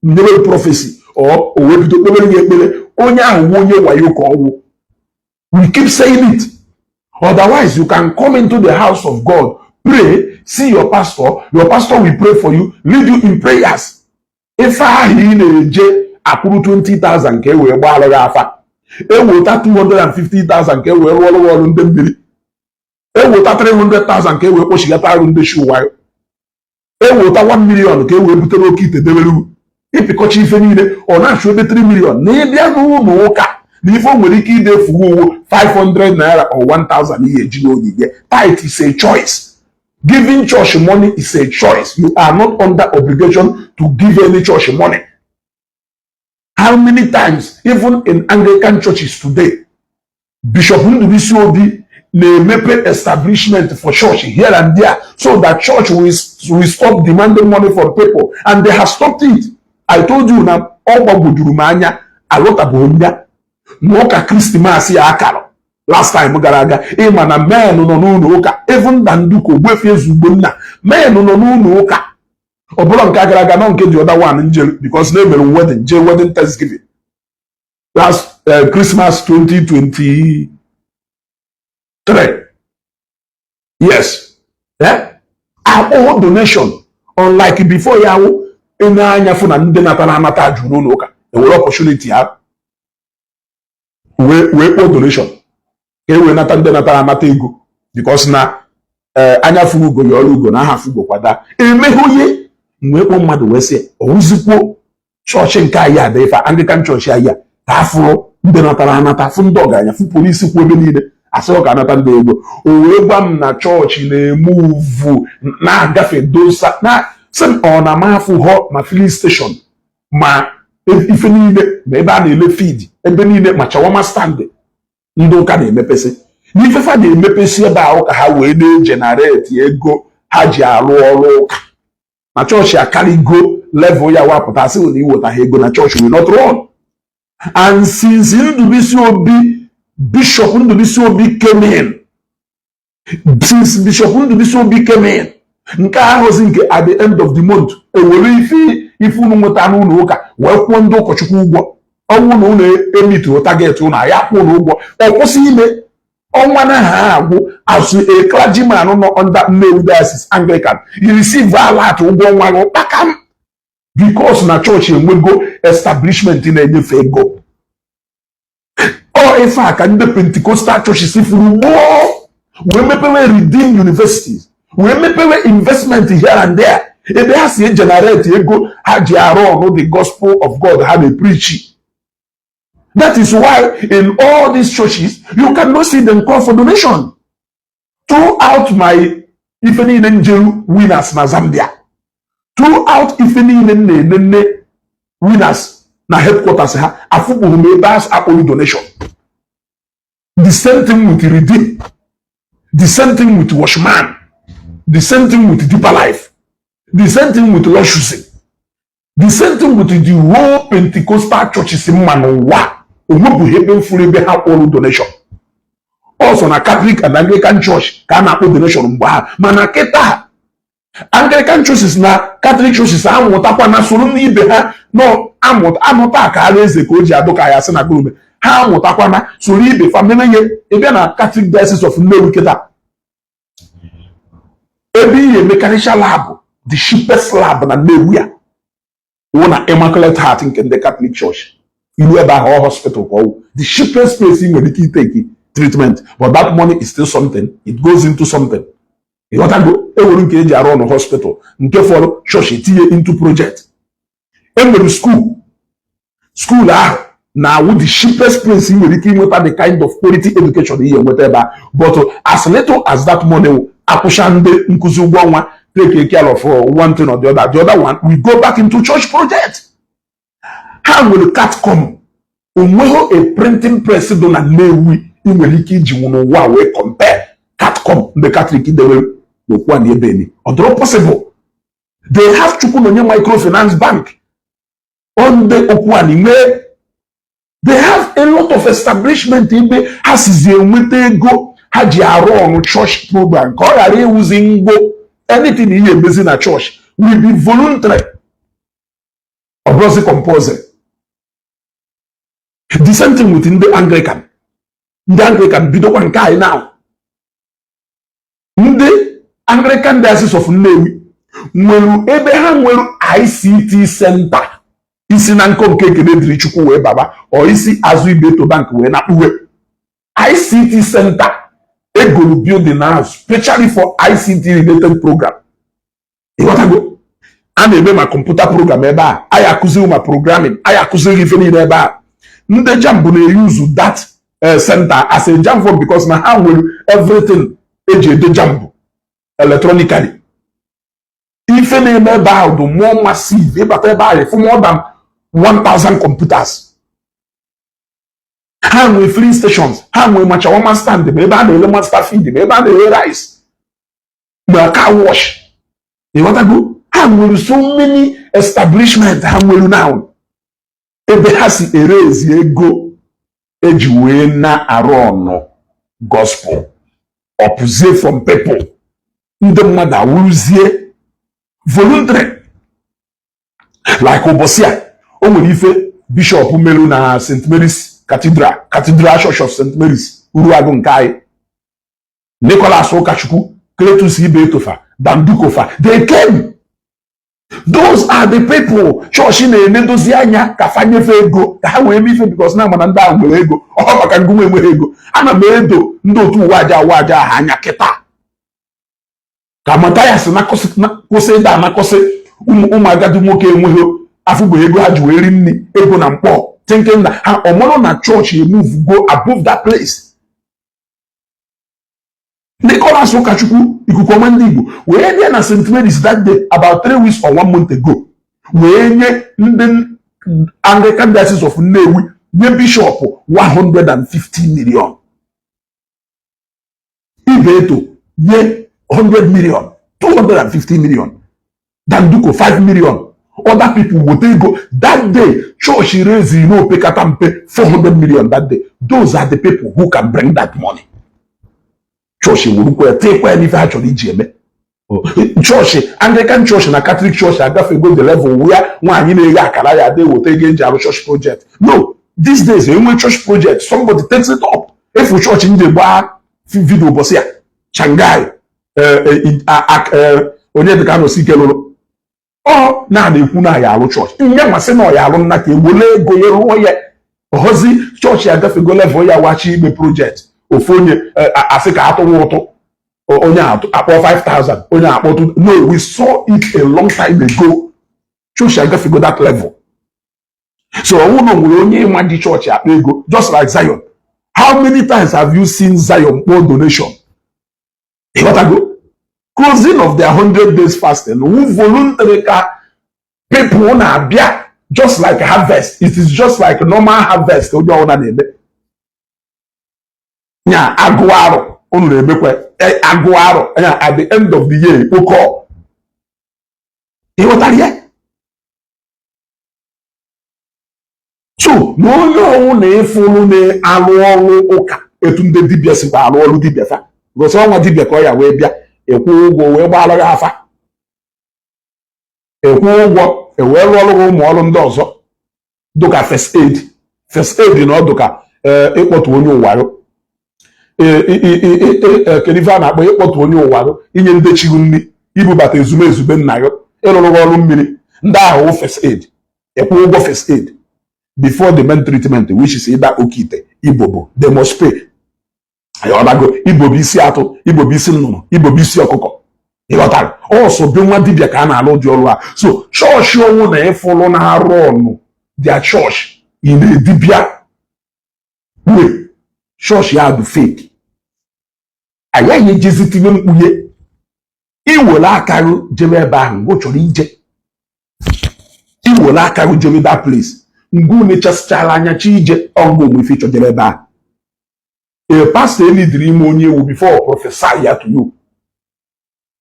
Speaker 1: nyere prophecy, o wee bido kpebere gị ekpere, onye ahụ nwe onye wayo ka ọwụ. We keep saying it. Otherwise, you can come into the house of God, pray, see your pastor, your pastor will pray for you, lead you in prayers. Ife ahụ ị na-eje akwụrụ 20,000 ka e wee gbaalụ gị afa, eweta 250,000 ka e wee rụọrụ gị ọrụ ndị mmiri, eweta 300,000 ka e wee kpochigata arụ ndị shi ụwa, eweta 1 million ka e wee butere oke ite debere, ịpịkọcha ife niile ọ na-achụ ebe 3 million. Na ịbịa n'ụlọ ụka na ife o nwere ike ide efugo uwo 500 naira or 1000 ihe eji n'ogige. Tithe is a choice. Giving church money is a choice. You are not under obligation to give any church money. How many times, even in Anglican churches today, Bishop Ndubuisi Obi na-emepe establishment for church here and there so that church will stop demanding money from people, and they have stopped it. I told you na ọ gbagwojuru m anya, alụtabụghị m ya na ụka Christmas ya akara last time gara aga. Ịma na men nọ n'ụlọ ụka, even na nduka Ogbuefi Eze Ugbonna, men nọ n'ụlọ ụka. Ọ bụrụ nke gara aga nọ nke the other one njere because na emere wedding, jee wedding thanksgiving last Christmas 2023. Yes, eh? Akpọghọ donation, unlike before ya wụ ene anya fụ na ndị natara anata juru n'ụlọ ụka, ewere opportunity ha wee kpọọ donation ka e wee nata ndị natara anata ego, because na anya fụrụ ugo ya ọrụ ugo na aha fụgo kwada emeghe onye wee kpọọ mmadụ wee sị ọwụzikwuo chọọchị nke anyị ada ife Anglican chọọchị anyị a ka a fụrụ ndị natara anata, fụ ndị ọgaranya, fụ polisi kwụ ebe niile, asịrị ka anata ndị ego. O wee gwa m na chọọchị na-eme uvu na-agafe dosa na sị m ọ na mafụ họ ma filling station ma ife niile ma ebe a na-ele feed ebe niile ma shawarma stand ndị ụka na-emepesị n'ifefa na-emepesi ebe ahụ ka ha wee na-egenerate ego ha ji arụ ọrụ ụka na chọọchị akarịgo level ya wapụta sị na iweta ha ego na chọọchị will not run. And since Ndubuisi Obi, Bishop Ndubuisi Obi came in, since Bishop Ndubuisi Obi came in, nke ahụzi nke at the end of the month ewere ife ife unu nweta n'ụlọ ụka wee kwụọ ndị ụkọchukwu ụgwọ ọnwụ na unu emituo target unu ya kwụ unu ụgwọ. Ọ kwụsị ime ọnwa na ha agwụ. As a clergyman nọ under Nnewi Diocese Anglican, you receive alert ụgwọ ọnwa gị kpakam because na chọọchị enwego establishment na-enyefe ego. Ọ ife a ka ndị Pentecostal churches furu gboo wee mepewe Redeem universities, wee mepewe investment here and there ebe ha si egenerate ego ha ji arụ ọnụ the gospel of God ha na-epreach. That is why in all these churches you cannot see them call for donation. Throughout my Ife niile njeru Winners na Zambia, throughout ife niile m na-enene Winners na headquarters ha, afụkpụrụ m ebe a akpọrọ donation. The same thing with Redeem, the same thing with Watchman, the same thing with Deeper Life, the same thing with Lord, the same thing with the whole Pentecostal churches mma n'ụwa. Onwebụghị ebe m furu ebe ha kpọrọ donation. Ọsọ na Catholic and Anglican Church ka a na-akpọ donation mgbe ahụ, mana kịta Anglican churches na Catholic churches amụtakwa na soro n'ibe ha nọ amụta ka ara eze ka o ji adụ ka ya sị na gụrụme ha amụtakwa na soro ibe fa meme ihe. Ịbịa na Catholic Diocese of Nnewi kịta, ebe ihe emekarịcha lab, the cheapest lab na Nnewi a wụ na Immaculate Heart nke ndị Catholic Church. Ilu ebe ahụ, ọ hospital ka ọ wụ, the cheapest place ị nwere ike iteki treatment, but that money is still something, it goes into something. Ịghọtago? Ewere nke eji arụ ọnụ hospital, nke fọrọ chọọchị etinye into project. Enwere school, school ahụ na-awụ the cheapest place ị nwere ike inweta the kind of quality education ihe enweta ebe a. But as little as that money, akwụcha ndị nkụzi ụgwọ ọnwa, take care of one thing or the other, the other one we go back into church project. Ha nwere catcom, onweghị a printing press dị na Nnewi ị nwere ike iji n'ụwa wee compare catcom ndị Catholic dewere n'okwu a na ebe ni. Ọ dịrọ possible. They have Chukwunonye Microfinance Bank on the okwu a nwee. They have a lot of establishment ebe ha sizi enweta ego ha ji arụ ọrụ church program ka ọ ghara ịwụzi ngo. Anything ihe emezi na church will be voluntary, ọ bụrụzi compulsory. The same thing with ndị Anglican. Ndị Anglican bidokwa nke anyị now. Ndị Anglican Diocese of Nnewi nwere ebe ha nwere ICT center. Isi na nkọ nke Ekene dịrị Chukwu wee baba, ọ isi azụ Ibeto Bank wee na-akpụwe ICT center egolu building ahụ specially for ICT related program. Ịghọtago? A na-eme ma computer program ebe a, anyị akụziri ma programming, anyị akụziri ife niile ebe a. Ndị JAMB na-eyuzu that center as a JAMB form because na ha nwere everything eji ede JAMB electronically. Ife na-eme ebe ahụ dị more massive. Ịbata ebe ahụ, ịfụ more than 1000 computers. Ha nwee filling stations, ha nwee ma shawarma stand, ma ebe a na-ele Master Feed, ma ebe a na-ele rice, ma car wash. Ịghọtago? Ha nwere so many establishment ha nwere now ebe ha si erezi ego eji wee na-arụ ọnụ gospel ọpụzie from people. Ndị mmadụ awụrụzie voluntary. Like ụbọchị a o nwere ife bishọp meru na St. Mary's Cathedral, Cathedral Church of St. Mary's, Uruagụ nke anyị, Nicholas Ụkachukwu, Cletus Ibetofa, Dandukofa, they came. Those are the people chọọchị na-enedozi anya ka fa nyefe ego ka ha wee mee ife, because na mana ndị ahụ nwere ego. Ọ maka ngụnwa enweghị ego. Ana m edo ndị otu ụwa aja ụwa aja ha anya kịta ka Mathias kwụsị ịda anakọsị ụmụ agadi nwoke enweghị afụgbo ego ha ji wee ri nri ego na mkpọ, thinking na ha ọmụrụ na chọọchị move go above that place. Nicholas Ụkachukwu, ikuku ọma ndị Igbo, wee bịa na St. Mary's that day about 3 weeks or one month ago, wee nye ndị Anglican Diocese of Nnewi, nye bishọp 150 million, Ibeto nye 100 million, 250 million, Danduko 5 million, other people weta ego. That day church raise n'opekata mpe 400 million that day. Those are the people who can bring that money. Chọọchị werukwa ya teekwa ya n'ife ha chọrọ iji eme chọọchị. Anglican Church na Catholic Church agafego the level where nwaanyị na-eghe akara ya ada eweta ego eji arụ church project. No, these days enwe church project, somebody takes it up. Efu chọọchị ndị gbaa video ụbọchị ya Shanghai, onye dịka anọsi ike lụrụ ọ na na-ekwu na ya alụ chọọchị nye masị na ọ ya alụ nna ka ewole ego ya rụọ ya. Ọhọzi chọọchị agafego level ya wachi ime project. Ofu onye asị ka atụwa ụtụ, onye akpọ 5000, onye akpọ. No, we saw it a long time ago. Chọọchị agafego that level. So ọnwụ na nwere onye ịma ji chọọchị akpa ego, just like Zion. How many times have you seen Zion kpọọ donation? Ịghọtago? Closing of their 100 days fasting wu voluntary ka people na-abịa, just like harvest. It is just like normal harvest onye ọbụla na-eme. Nya agụ arụ unu na-emekwa agụ arụ nya at the end of the year kpokọ. Ịghọtara ya? So na onye ọnwụ na ịfụrụ na-alụ ọrụ ụka etu ndị dibịa sikwa alụ ọrụ dibịa fa gosi ọnwa dibịa ka ọ ya wee bịa ịkwụ ụgwọ wee gbaara gị afa, ịkwụ ụgwọ ewee rụọ ọrụ ụmụ ọrụ ndị ọzọ dụka first aid. First aid na ọdụka ịkpọtụ onye ụwarụ, kedu ife a na-akpọ ịkpọtụ onye ụwarụ, inye ndị chiru nri, ibubata ezumezu be nna ya, ịrụrụ ọrụ mmiri, ndị ahụ first aid. Ịkwụ ụgwọ first aid before the main treatment, which is either oke ite, ibobo. They must pay. Ịghọtago? Ibobo isi atụ, ibobo isi nnụnụ, ibobo isi ọkụkọ. Ịghọtara? Ọsọ be nwa dibịa ka a na-alụ ụdị ọrụ a. So chọọchị ọnwụ na ịfụlụ na-arụ ọnụ their church in a dibịa way, chọọchị ya bụ fake. Agaghị ejezi tinye mkpughe iwere aka gị jebe ebe ahụ ngụ chọrọ ije. Iwere aka gị jebe that place ngụ nechasịchara anya chi ije ọngụ onwe ife chọjere ebe ahụ. A pastor enidiri ime onye ewu before prophesy ya to you.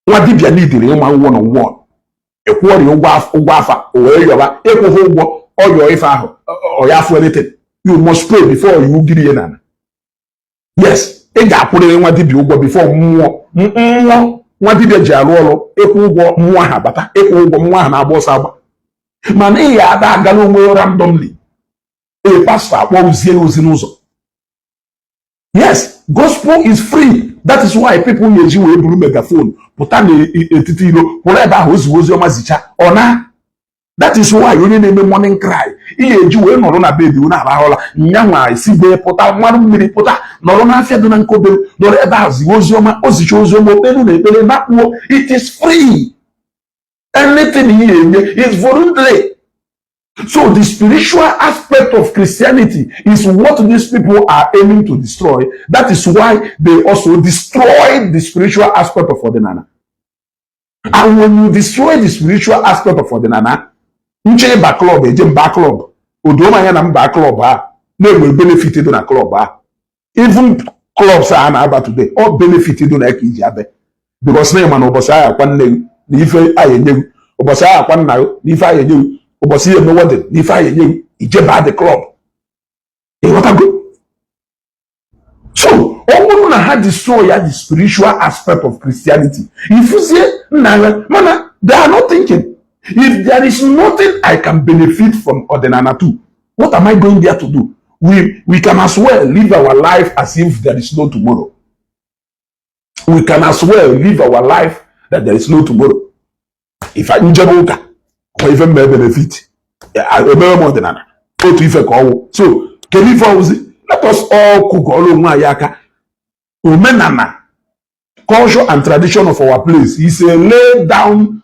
Speaker 1: Nwa dibịa nidiri ịma one on one, ịkwụọrị ụgwọ afa o wee yọba. Ịkwụghị ụgwọ ọyọ ife ahụ ọ ya afụ anything. You must pay before you giri ya n'ala. Yes, ị ga-akwụrịrị nwa dibịa ụgwọ before mmụọ mmụọ nwa dibịa ji arụ ọrụ. Ịkwụ ụgwọ mmụọ ahụ abata, ịkwụ ụgwọ mmụọ ahụ na-agba ọsọ agba, mana ị ga-ada agala onwe randomly. A pastor akpọzie ozi n'ụzọ. Yes, gospel is free. That is why people na-eji wee buru megaphone pụta n'etiti ilo pụrụ ebe ahụ ozigbo ozi ọma zicha ọ na. That is why onye na-eme morning cry, ị ga-eji wee nọrọ na bed na-arahụla nyanwa esi bee pụta mmanụ mmiri pụta nọrọ n'afịa dị na nkobere nọrọ ebe ahụ ziwe ozi ọma, ozicha ozi ọma, okpelu na ekpere nakpuo. It is free. Anything ị ga-enye is voluntary. So the spiritual aspect of Christianity is what these people are aiming to destroy. That is why they also destroyed the spiritual aspect of Odinana. And when you destroy the spiritual aspect of Odinana, nche ịba club eje mba club odo anya na mba club a na-enwe benefit dị na club a. Even clubs a na-aba today, all benefit dị na ka iji abịa, because na ịma na ụbọchị ahụ akwa nne gị na ife anyị enye gị, ụbọchị ahụ akwa nna gị na ife anyị enye gị, ụbọchị ihe eme wedding na ife anyị enye gị, ijeba the club. Ịghọtago? So ọ bụrụ na ha destroy ya the spiritual aspect of Christianity, ifuzie nna ya, mana they are not thinking, if there is nothing I can benefit from Odinana too, what am I going there to do? We can as well live our life as if there is no tomorrow. We can as well live our life that there is no tomorrow. If I njebe ụka kwa ife mma benefit emere m ọdịnala otu ife ka ọwụ. So kedu ife ọwụzi? Let us all kụkọrọ onwe anyị aka. Omenala, culture and tradition of our place is a lay down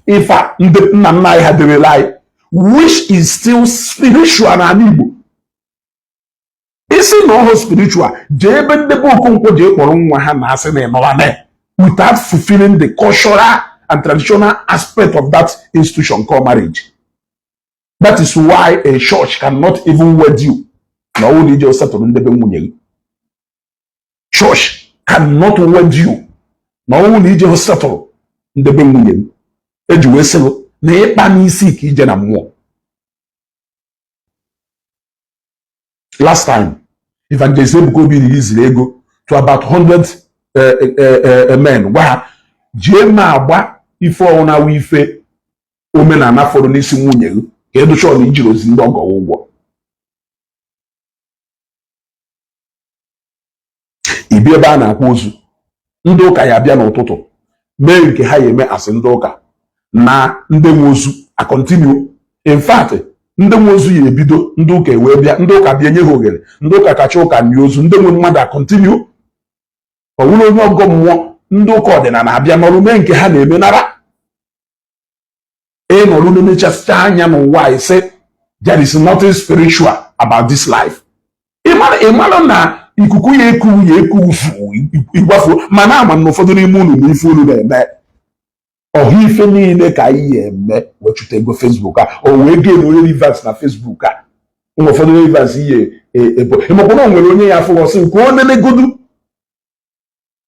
Speaker 1: ife a ndị nna nna anyị ha debere anyị, which is still spiritual n'ala Igbo. Isi na ọhụ spiritual jee ebe ndị be Okonkwo jee kpọrọ nwa ha na asị na ịnọwa na without fulfilling the cultural and traditional aspect of that institution called marriage. That is why a church cannot even wed you na ọwụ na ije setụrụ ndebe nwunye gị. Church cannot wed you na ọwụ na ije setụrụ ndebe nwunye gị. Eji wee sị na ịkpa n'isi ka ije na mmụọ. Last time Evangelist Ebuka Obi released ego to about 100 men, gwa ha jee ma agba ife ọwụna ife omenala fọrọ n'isi nwunye gị ka edocha na ijiri ozi ndị ọgọ ụgwọ. Ibi ebe a na-akwa ozu, ndị ụka ya abịa n'ụtụtụ mee nke ha ya eme asị ndị ụka na ndị nwe ozu a continue. In fact, ndị nwe ozu ya ebido, ndị ụka ewee bịa, ndị ụka bịa nye ha oghere, ndị ụka kacha ụka nye ozu, ndị nwe mmadụ a continue. Ọ bụrụ onye ọgọ mmụọ, ndị ụka ọdịnala abịa nọrụ mee nke ha na-eme nara. Ịnọrụ na-emechasịcha anya n'ụwa ise, there is nothing spiritual about this life. Ị mara na Ikuku ya ekuwu ya ekuwu igwafuo, mana ama na ụfọdụ n'ime unu na ife unu na-eme ọha ife niile ka anyị ya eme wechute ego Facebook a, o wee gee na onye rivers na Facebook a nwe ụfọdụ rivers ihe ebo. Ịmakwa na o nwere onye ya afụ ọsị nke o nenegodu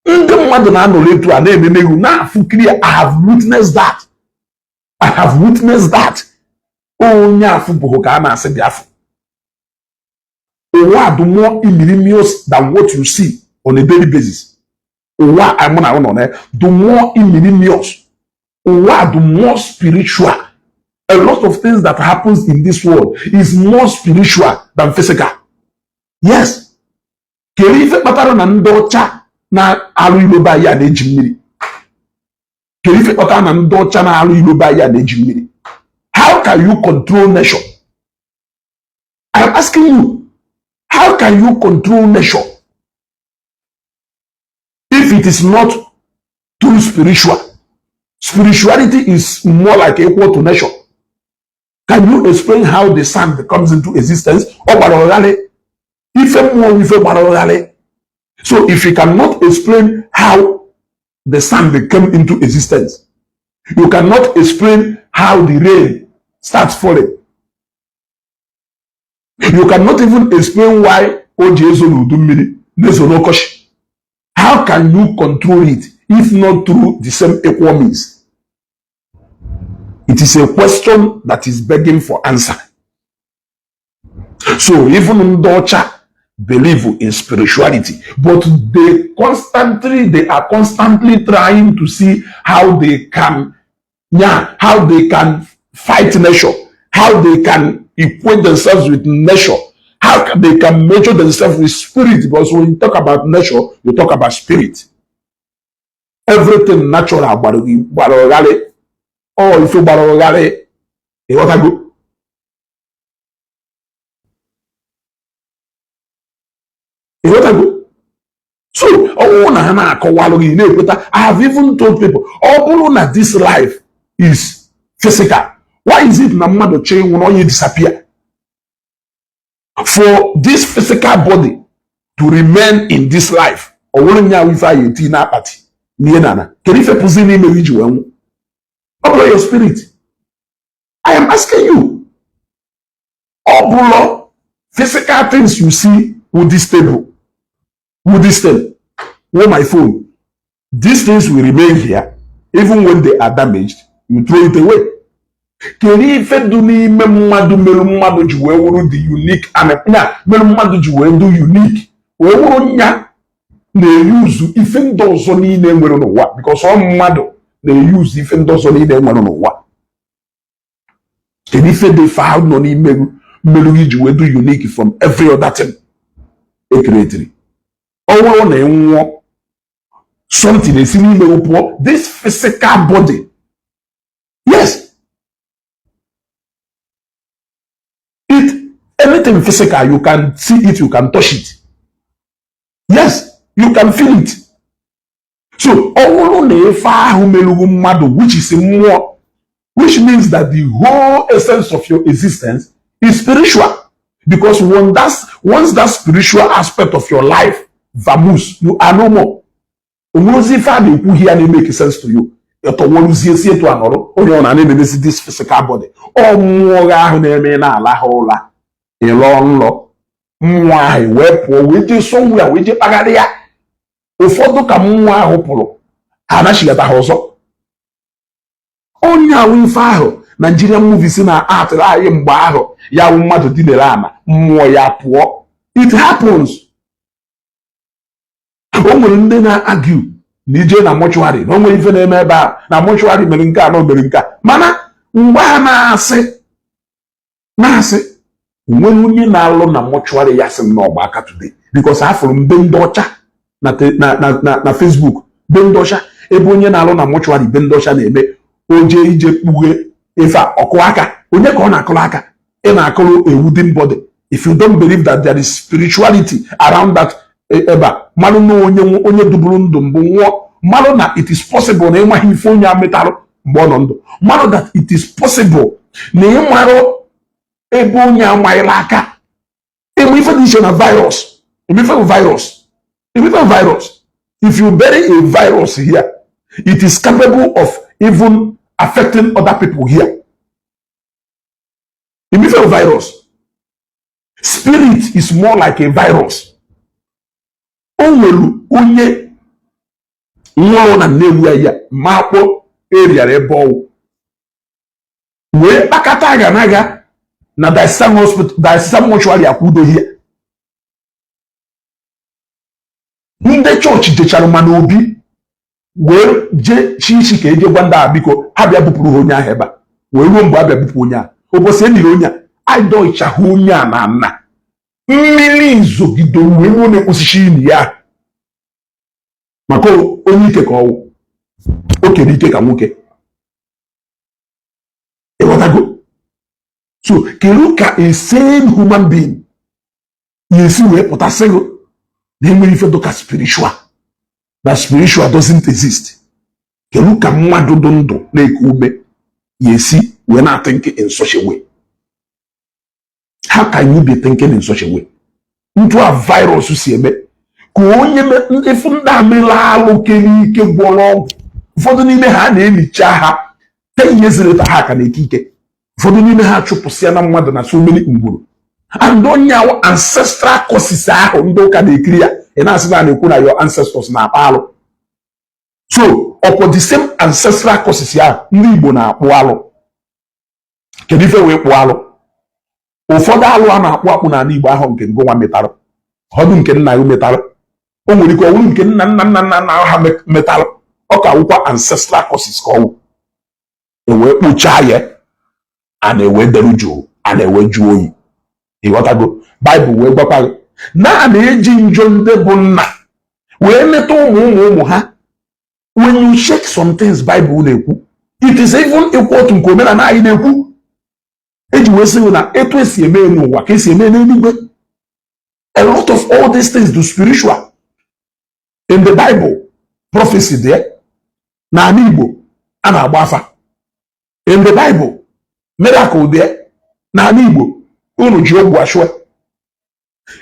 Speaker 1: ndị mmadụ na-anọrọ etu a na-enene egwu na-afụ clear. I have witnessed that. I have witnessed that. Onye afụ bụghị ka a na-asị dị afụ. Ụwa dị more imilimios than what you see on a daily basis. Ụwa a mụ na ụnọ na dị more imilimios. Ụwa dị more spiritual. A lot of things that happens in this world is more spiritual than physical. Yes. Kedu ife kpatara na ndị ọcha na-alụ iloba ya na-eji mmiri? Kedu ife kpatara na ndị ọcha na-alụ iloba ya na-eji mmiri? How can you control nation? I'm asking you, how can you control nation if it is not through spiritual? Spirituality is more like equal to nation. Can you explain how the sand comes into existence? Ọ gbara ọgharị. Ife mmụọ, ife gbara ọgharị. So if you cannot explain how the sand came into existence, you cannot explain how the rain starts falling, you cannot even explain why o ji ezo n'udu mmiri na-ezo n'ọkọchị. How can you control it if not through the same equal means? It is a question that is begging for answer. So even ndị ọcha believe in spirituality, but they are constantly trying to see how they can, yeah, how they can fight nature, how they can equate themselves with nature, how they can measure themselves with spirit. Because when you talk about nature, you talk about spirit. Everything natural gbara gbara ọgharị. Ọ ife gbara ọgharị. Ịghọtago? Ịghọtago? So ọ bụrụ na ha na-akọwalụ gị, na-ekweta. I have even told people, ọ bụrụ na this life is physical, why is it na mmadụ chọọ ịnwụ na onye disappear? For this physical body to remain in this life, ọ bụrụ nya ife anyị eti n'akpati n'ihe na ana, kedu ife pụzi n'ime iji wee nwụ? Ọ bụrụ your spirit? I am asking you. Ọ bụrụ physical things you see with this table, with this thing, with my phone, these things will remain here. Even when they are damaged, you throw it away. Kedu ife dị n'ime mmadụ mere mmadụ ji wee wụrụ the unique nya mere mmadụ ji wee dị unique, wee wụrụ nya na-eyuzu ife ndị ọzọ niile nwere n'ụwa? Because ọ mmadụ na-eyuzu ife ndị ọzọ niile nwere n'ụwa. Kedu ife dị ife ahụ nọ n'ime mmerụ gị ji wee dị unique from every other thing e creatiri? Ọ bụrụ na ị nwụọ, something esi n'ime gị pụọ, this physical body. Yes, it anything physical, you can see it, you can touch it, yes, you can feel it. So ọ bụrụ na ife ahụ merụrụ mmadụ, which is mmụọ, which means that the whole essence of your existence is spiritual, because once that spiritual aspect of your life vamoose, you are no more. Onwerozi ife a na-ekwu ya na-emeke sense to you. Ịtọwọrụzie si etu anọrọ onye ọ na-ememesi this physical body. Ọ mmụọ ahụ na-eme na-ala ha ụla, ịlọ nlọ, mmụọ ahụ wee pụọ, wee jee somewhere, wee jee kpagharị ya. Ụfọdụ ka mmụọ ahụ pụrụ, ha anachigata ha ọzọ. Onye ahụ ife ahụ Nigerian movies na atịrị anyị mgbe ahụ ya wụ mmadụ dinere ama, mmụọ ya pụọ. It happens. O nwere ndị na-argue na ije na mortuary na o nwere ife na-eme ebe a na mortuary, mere nke a na o mere nke a. Mana mgbe a na-asị nwere onye na-alụ na mortuary, ya sị m na ọgba aka today, because afụrụ m be ndị ọcha na Facebook, be ndị ọcha, ebe onye na-alụ na mortuary be ndị ọcha na-eme o jee ije kpughe ife a, ọkụ aka. Onye ka ọ na-akụrụ aka? Ị na-akụrụ a wooden body. If you don't believe that there is spirituality around that ebe a, mmadụ na onye duburu ndụ mbụ nwụọ, mmadụ na it is possible na ịmaghị ife onye a metarụ mgbe ọ nọ ndụ, mmadụ that it is possible na ịmarụ ebe onye amaghịla aka, ịma ife dị iche na virus. Ife bụ virus? Ife bụ virus? If you bury a virus here, it is capable of even affecting other people here. Ife bụ virus? Spirit is more like a virus. O nwere onye nwụrụ na Nnewi ya ma akpọ eriara ebe ọwụ wee kpakọta aga n'aga na Diocesan Hospital, Diocesan Mortuary, akwụdoghị ya. Ndị chọọchị jechara mana obi wee jee chi isi ka eje gwa ndị a, biko, ha bịa bupụrụ ha onye ahụ ebe a. Wee ruo mgbe a bịa bupụ onye a, ụbọchị e niri onye a, adọichahụ onye a na nna mmiri zogide wee ruo na-ekposichi ili ya, maka onye ike ka ọwụ o kere ike ka nwoke. Ịghọtago? So kedu ka a sane human being ya esi wee pụta sịgụ na enwere ife dịka spiritual, na spiritual doesn't exist? Kedu ka mmadụ dị ndụ na-eku ume ya esi wee na-think in such a way? How can you be thinking in such a way? Ntu a virus si eme ka onye ịfụ ndị amịla alụ kere ike gwọrọ ọgwụ, ụfọdụ n'ime ha a na-elicha ha 10 years later, ha ka na-eke ike. Ụfọdụ n'ime ha chụpụsịa na mmadụ na so many ngwuru and onye ahụ ancestral curses ahụ ndị ụka na-ekiri ya. Ị na-asị na na-ekwu na your ancestors na-akpa alụ. So ọkwọ the same ancestral curses ahụ ndị Igbo na-akpụ alụ. Kedu ife wee kpụọ alụ? Ụfọdụ alụ a na-akpụ akpụ n'ala Igbo ahụ nke ngụnwa metalụ, ọdụ nke nna ya metalụ, o nwere ike ọ bụrụ nke nna nna nna nna nna ha metalụ. Ọ ka wụkwa ancestral curses ka ọwụ ewee kpụchaa ya, a na-ewe deru jụụ, a na-ewe jụọ oyi. Ịghọtago? Baịbụl wee gwakwa gị na a na-eji njọ ndị bụ nna wee meta ụmụ ụmụ ụmụ ha. When you check some things Bible na-ekwu, it is even equal to nke omenala anyị na-ekwu. Eji wee sị na etu esi eme n'ụwa ka esi eme n'eluigwe. A lot of all these things do spiritual. In the Bible, prophecy there. N'ala Igbo, a na-agba afa. In the Bible, miracle there. N'ala Igbo, unu ji ogwu achụe.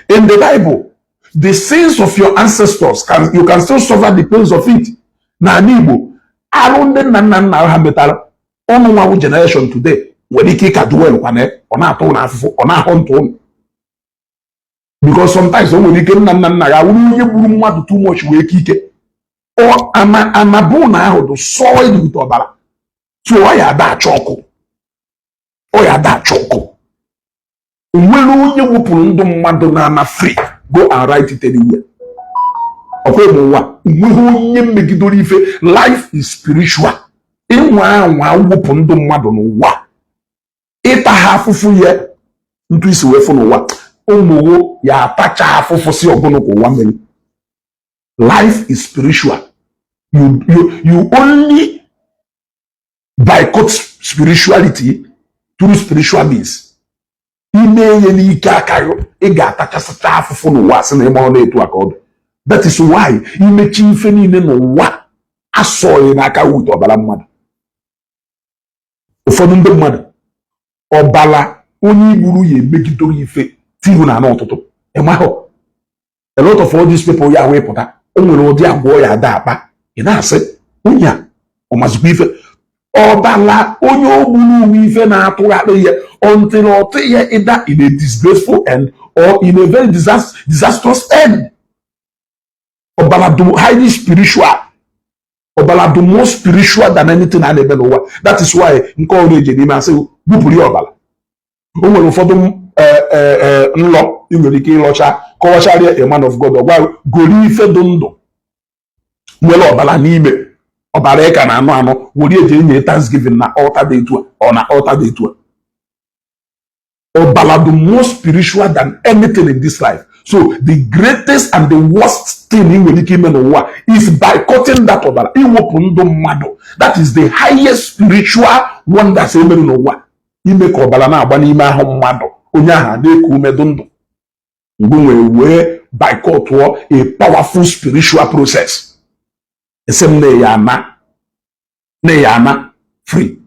Speaker 1: In the Bible, the sins of your ancestors can, you can still suffer the pains of it. N'ala Igbo, arụ ndị nna nna nna ha metara, ụnụ nwawu generation today nwere ike ịka dwell kwana, ọ na-atụ ụnụ afụfụ, ọ na-ahụ ntụ ụnụ, because sometimes o nwere ike nna nna nna ya wụrụ onye gburu mmadụ too much wee ike ike ọ ama amabụ na ahụ dị soiled with ọbara. So ọ ya ada achọ ọkụ, ọ ya ada achọ ọkụ. Nwere onye wepụrụ ndụ mmadụ na ana free, go and write it anywhere. Ọkwa ịmụ ụwa nweghị onye megidere ife. Life is spiritual. Ịnwa anwa wepụ ndụ mmadụ n'ụwa, ịta ha afụfụ ya ntụ isi wee fụ n'ụwa, ụmụwo ya atacha afụfụ si ọbụla ka ụwa mere. Life is spiritual. You only boycott spirituality through spiritual means. Ime ihe n'ike aka gị, ị ga-atachasịcha afụfụ n'ụwa sị na ịma ọ na-etu aka ọdụ. That is why imechi ife niile n'ụwa asọghị n'aka wute ọbara mmadụ. Ụfọdụ ndị mmadụ, ọbara onye igburu ya emegidoro ife tihu na anụ ụtụtụ ịmahụ. A lot of all these people ya wee pụta, o nwere ụdị agwọ ya ada akpa. Ị na-asị onye a ọ mazikwa ife ọbala onye ogburu uwe ife na-atụgharị ya until ọ ya either in a disgraceful end or in a very disastrous end. Ọbara dị highly spiritual. Ọbara dị more spiritual than anything a na-eme n'ụwa. That is why nke ọrụ eji n'ime asị gbupụrụ ya ọbara. O nwere ụfọdụ nlọ ị nwere ike ịlọcha kọwacharịa a man of God, ọgwa gori ife dị ndụ nwere ọbara n'ime ọbara ịka na anụ anụ were eji enye thanksgiving na altar dị etu a, ọ na altar dị etu a. Ọbara dị more spiritual than anything in this life. So the greatest and the worst thing ị nwere ike ime n'ụwa is boycotting that ọbara, iwepụ ndụ mmadụ. That is the highest spiritual wonders emere n'ụwa, ime ka ọbara na-agba n'ime ahụ mmadụ, onye ahụ na-eku ume dị ndụ. Mgbe nwere wee boycott a powerful spiritual process, esi m na ya ana na ya ana free.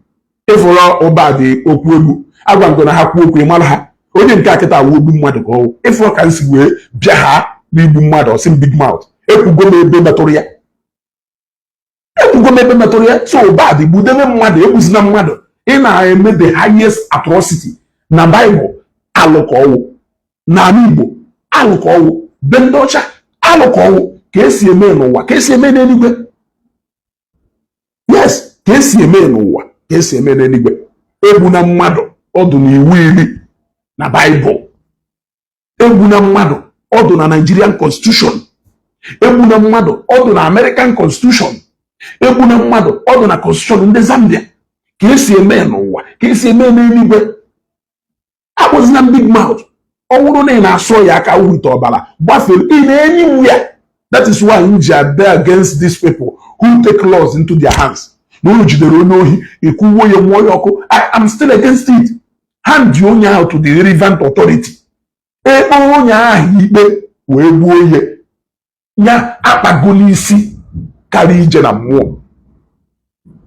Speaker 1: Ịfụrụ ụba dị okwu egwu agwa ngo na ha kwuo okwu ịmara ha onye nke a kịta awụ ogbu mmadụ ka ọwụ. Ịfụrụ ka m si wee bịa ha. N'igbu mmadụ, ọsị m big mouth. Ekwugo m ebe metụrụ ya, ekwugo m ebe metụrụ ya. So bad, gbudebe mmadụ, egbuzina mmadụ. Ị na-eme the highest atrocity na Bible. Alụ ka ọwụ n'ala Igbo, alụ ka ọwụ be ndị ọcha, alụ ka ọwụ. Ka esi eme n'ụwa ka esi eme n'eluigwe. Yes, ka esi eme n'ụwa ka esi eme n'eluigwe. Egbu na mmadụ, ọdụ na iwu 10 na Baịbụl. Egbu na mmadụ, ọdụ na Nigerian Constitution. Egbu na mmadụ, ọdụ na American Constitution. Egbu na mmadụ, ọdụ na Constitution ndị Zambia. Ka esi eme n'ụwa ka esi eme n'eluigwe. Akpụzina big mouth. Ọ bụrụ na ị na-asọ ya aka wute ọbara gbafere, ị na-enyi iwu ya. That is why m ji ade against these people who take laws into their hands. Na unu jidere onye ohi, ekwuwo ya, mụọ ya ọkụ. I am still against it. Hand onye ahụ to the relevant authority, ekpe onye ahụ ikpe wee gbuo ihe ya. Akpago n'isi karịa ije na mmụọ,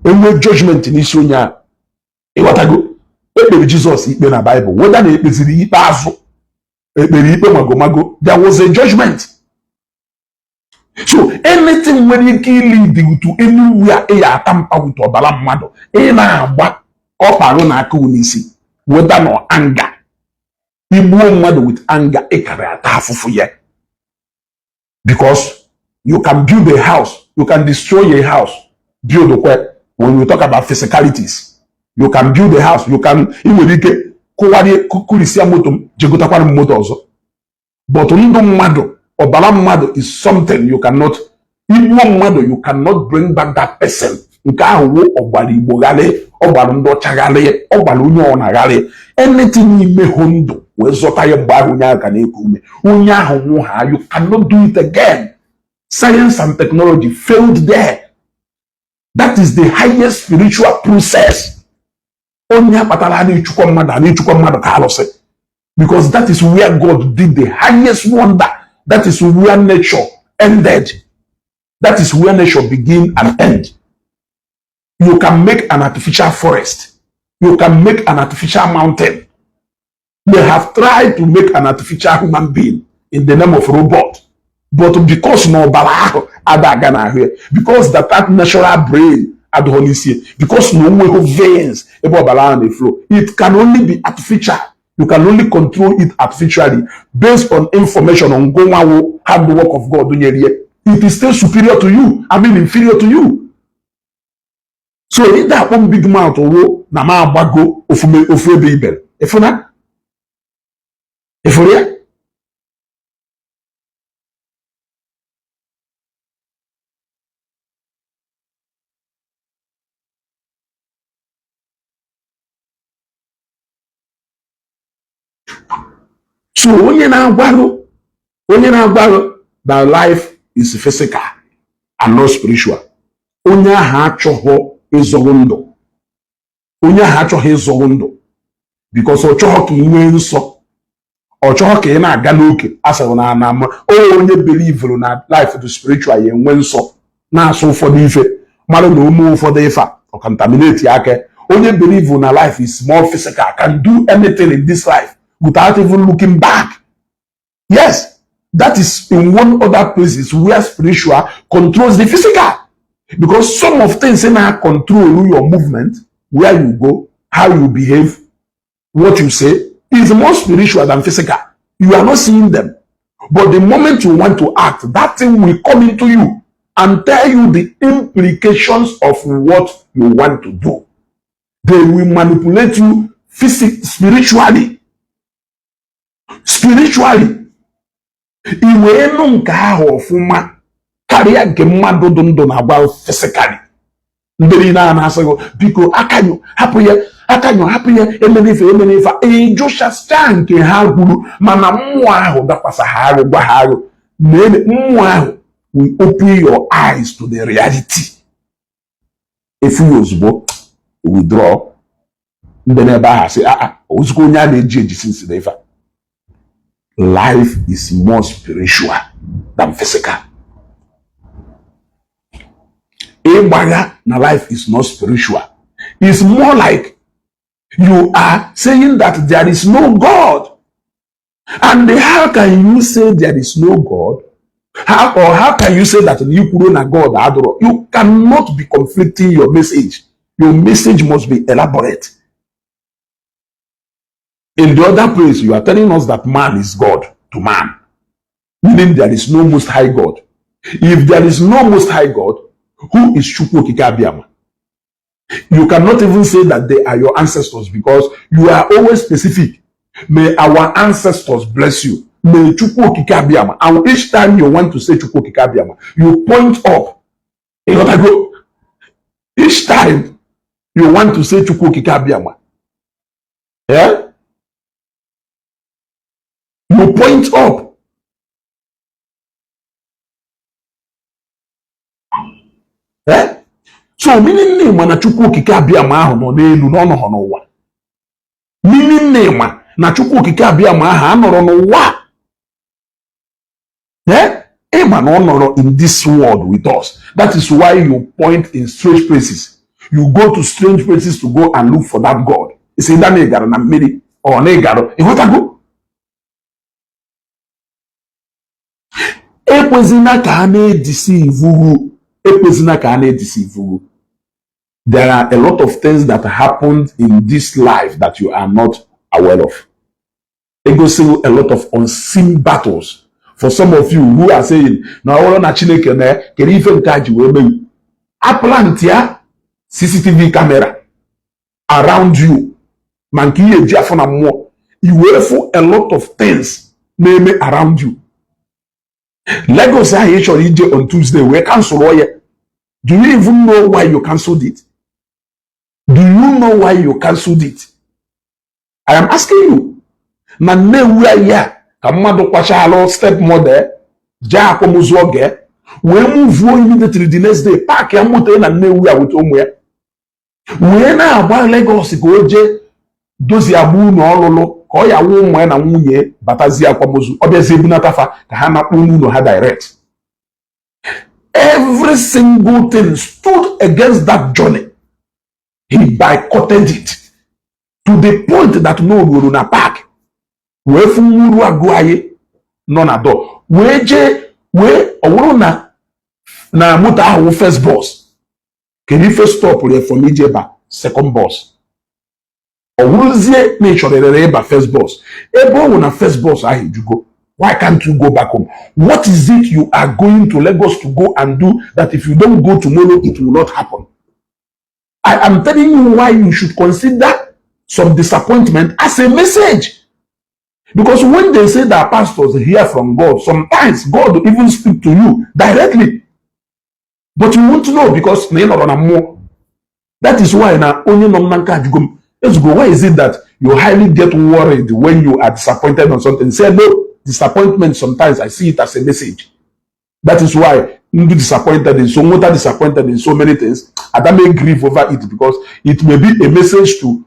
Speaker 1: enwe judgment n'isi onye ahụ. Ịghọtago? Ekpere Jizọs ikpe na Baịbụl, weda na ekpeziri ikpe azụ, ekpere ikpe magomago, there was a judgment. So anything nwere ike ilead to anywhere ị ya ata mpa with ọbara mmadụ ị na-agba ọkparụ na aka n'isi, weda na anger, igbuo mmadụ with anger, ị kara ata afụfụ ya, because you can build a house, you can destroy a house, build kwe. When you talk about physicalities, you can build a house, you can, ị nwere ike kụwarie, kụrisia moto m, jegotakwara m moto ọzọ, but ndụ mmadụ, ọbara mmadụ is something you cannot. Igbuo mmadụ, you cannot bring back that person. Nke ahụ wụ ọgbara Igbo gharị, ọgbara ndị ọcha gharị, ọgbara onye ọ na-agharị. Anything ime hụ ndụ wee zọta ya mgbe ahụ onye ahụ ka na-eku ume, onye ahụ nwụ ha, you cannot do it again. Science and technology failed there. That is the highest spiritual process. Onye akpatara a na-echukwa mmadụ, a na-echukwa mmadụ ka alụsị, because that is where God did the highest wonder. That is where nature ended, that is where nature begin and end. You can make an artificial forest, you can make an artificial mountain. They have tried to make an artificial human being in the name of robot, but because na ọbara ahụ ada aga n'ahụ ya, because that natural brain adịghị n'isi ya, because na onweghị veins ebe ọbara ahụ na-eflow, it can only be artificial. You can only control it artificially based on information on gonwawo hard work of God nyere ya. It is still superior to you, I mean inferior to you. So ịda akpọ m big mouth wo na m agbago ofu ebe ibere ịfụna ịfụrụ ya. So onye na-agwarụ that life is physical and not spiritual, onye ahụ achọghị ịzọrọ ndụ. Onye ahụ achọghị ịzọrọ ndụ because ọ chọghị ka ị nwee nsọ, ọ chọghị ka ị na-aga n'oke. Asịrị na ana ama onye believeru na life dị spiritual ya enwe nsọ, na-asụ ụfọdụ ife mmadụ na ume ụfọdụ ife a ọ contaminate aka. Onye believe na life is more physical can do anything in this life without even looking back. Yes, that is in one other places where spiritual controls the physical, because some of things na control your movement, where you go, how you behave, what you say is more spiritual than physical. You are not seeing them, but the moment you want to act, that thing will come into you and tell you the implications of what you want to do. They will manipulate you spiritually. Spiritually, i wee nụ nke ahụ ọfụma karịa nke mmadụ dị ndụ na-agwa physically. Ndị niile a na-asịghị biko akanyo hapụ ya, akanyo hapụ ya, emere ife, emere ife, ịjụchasịa nke ha kwuru, mana mmụọ ahụ dakwasa ha arụ, gwa ha arụ na mmụọ ahụ will open your eyes to the reality. Efu ya ozugbo, withdraw. Ndị n'ebe ahụ asị aa, ozugbo onye a na-eji eji nsi na ife a. Life is more spiritual than physical. Ịgbagha na life is not spiritual is more like you are saying that there is no God. And how can you say there is no God? How can you say that you kwuru na God adịrọ? You cannot be conflicting your message. Your message must be elaborate. In the other place, you are telling us that man is God to man, meaning there is no Most High God. If there is no Most High God, who is Chukwu Okike Abiama? You cannot even say that they are your ancestors because you are always specific. May our ancestors bless you. May Chukwu Okike Abiama. And each time you want to say Chukwu Okike Abiama, you point up. You gotta go. Each time you want to say Chukwu Okike Abiama, yeah, you point up. Eh? So meaning na na Chukwu Okike Abiama ahụ nọ n'elu na ọ nọghọ n'ụwa. Meaning na na Chukwu Okike Abiama ahụ anọrọ n'ụwa. Eh? Ịma na ọ nọrọ in this world with us. That is why you point in strange places. You go to strange places to go and look for that God. Isi na ị gara na mmiri ọ na ị gara, ịghọtago? Ekwezina ka a na-edeceive. Ekwezina ka a na-edeceive. There are a lot of things that happened in this life that you are not aware of. Egosiwo a lot of unseen battles. For some of you who are saying, na ọ bụrụ na Chineke na kere ife nke a ji wee mee, a plant ya CCTV camera around you, ma nke ihe eji afọ na mmụọ, i wee fụ a lot of things na-eme around you. Lagos ahụ ị chọrọ ije on Tuesday wee cancel ya. Do you even know why you canceled it? Do you know why you canceled it? I am asking you. Na Nnewi anyị a ka mmadụ kwachalụ step mother jee akwamozu oge wee muvuo immediately the next day, park ya moto na Nnewi a weta ụmụ ya wee na-agba Lagos ka o jee dozie agba ụlọ ọlụlụ ka ọ ya wụ ụmụ ya na nwunye batazie akwamozu, ọ bịazie ebunatafa ka ha nakpuo n'ụlọ ha direct. Every single thing stood against that journey. He boycotted it to the point that no ruru na park wee fụ nwuru agụ anyị nọ na door wee jee wee ọ bụrụ na na moto ahụ first bus, kedu ife stọpụrụ ya from ije ba second bus? Ọ bụrụzie na ị chọrọ erere ịba first bus, ebe ọ nwụ na first bus ahụ ejugo, why can't you go back home? What is it you are going to Lagos to go and do that if you don't go tomorrow it will not happen? I am telling you why you should consider some disappointment as a message. Because when they say that pastors hear from God, sometimes God will even speak to you directly. But you won't know because na ị nọrọ na mmụọ. That is why na onye nọ m na nke ajụgo m, Ezugo, why is it that you highly get worried when you are disappointed on something? Say no, disappointment sometimes I see it as a message. That is why ndị disappointed in so nweta disappointed in so many things, Ada may grieve over it because it may be a message to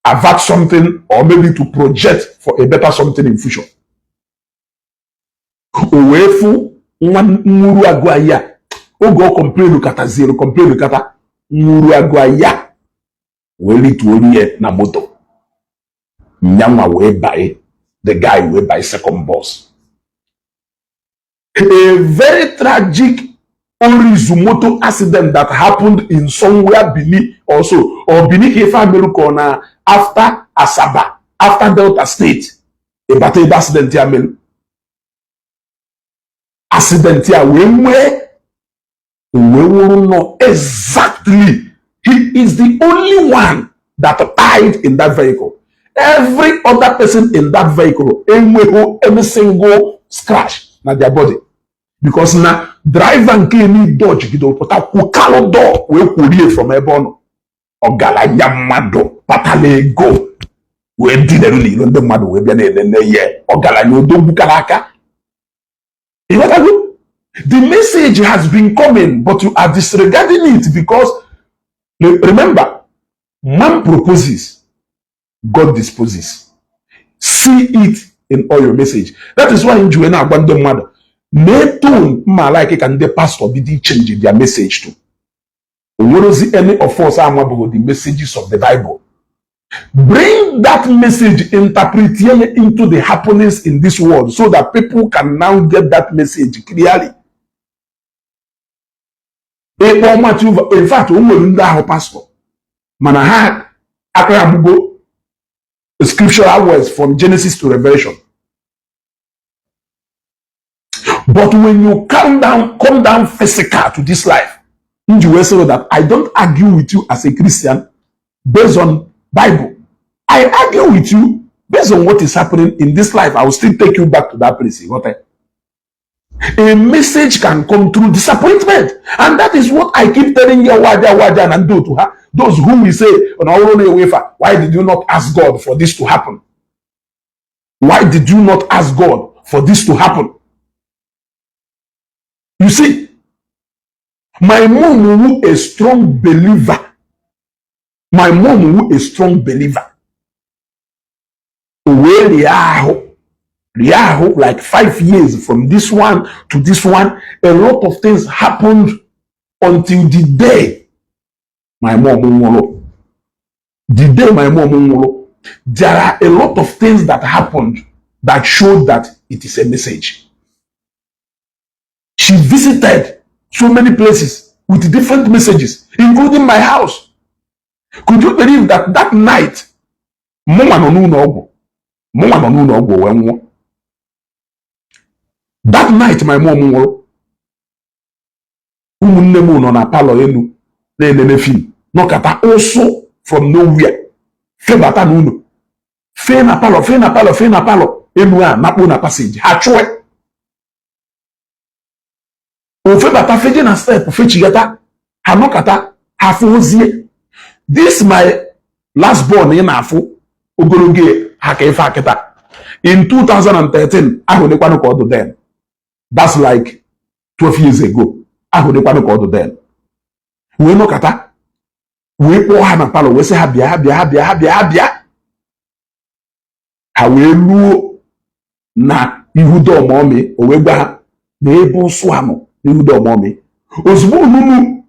Speaker 1: avert something or maybe to project for a better something in future. O wee fụ nwa nwuru agụ anyị a oge ọ complain kataziere complain kata nwuru agụ anyị a wee rituo ya na moto nyanwa wee banye, the guy wee banye second bus. A very tragic Orizu motor accident that happened in somewhere Benin also, or Benin ka ife ameru ka ọ na after Asaba, after Delta State, ịbata ebe accident ya meru, accident ya wee nwee wee wụrụ nọ exactly. He is the only one that died in that vehicle. Every other person in that vehicle enweghị any single scratch na their body because na driver nke ni dodge gidoro pụta kwukalụ door wee kwurie from ebe ọ nọ. Ọgaranya mmadụ kpatara ego wee dinere n'ilo ndị mmadụ wee bịa na-elele ya, ọgaranya odogwukara aka. Ịghọtago? The message has been coming, but you are disregarding it because, remember, man proposes, God disposes. See it in all your message. That is why nji wee na-agwa ndị mmadụ na-eto mma like ka ndị pastor bido change their message to onwerozi. Any of us amabụghị the messages of the Bible. Bring that message, interpret it into the happenings in this world so that people can now get that message clearly. Ịkpọ Matthew, in fact, o nwere ndị ahụ pastor mana ha aka agbụgo scriptural words from Genesis to Revelation. But when you come down physical to this life, nji wee sịrị that I don't argue with you as a Christian based on Bible. I argue with you based on what is happening in this life. I will still take you back to that place. You got it? A message can come through disappointment. And that is what I keep telling you, Waja, Waja, and do to her. Those who will say, "Why did you not ask God for this to happen? Why did you not ask God for this to happen?" You see, my mom who a strong believer. My mom who a strong believer. O wee rie ahụ rie ahụ like 5 years from this one to this one. A lot of things happened until the day my mom nwụrụ. The day my mom nwụrụ, there are a lot of things that happened that showed that it is a message. She visited so many places with different messages, including my house. Could you believe that that night, mụnwa nọ n'ụlọ ọgwụ, mụnwa nọ n'ụlọ ọgwụ wee nwụọ. That night my mom nwụrụ, ụmụnne m nọ na parlour elu na-enene film, nọkata ụsụ from nowhere febata n'ụlọ, fee na parlour, fee na parlour, fee na parlour elu a, nakpo na passage, ha chụe ofebata, feje na step, fechigata, ha nọkata, ha fụ ozie. This my last born ị na-afụ ogologo ha ka ife akịta in 2013 ahụ dịkwanụ ka ọ dị then. That's like 12 years ago. Ahụ dịkwanụ ka ọ dị then. Wee nọkata, wee kpọọ ha na parlour, wee sị ha bịa, ha bịa, ha bịa, ha bịa, ha bịa. Ha wee luo na ihu door mommy. O wee gwa ha na ebe ụsụ a nọ n'ihu door mommy. Ozugbo onunu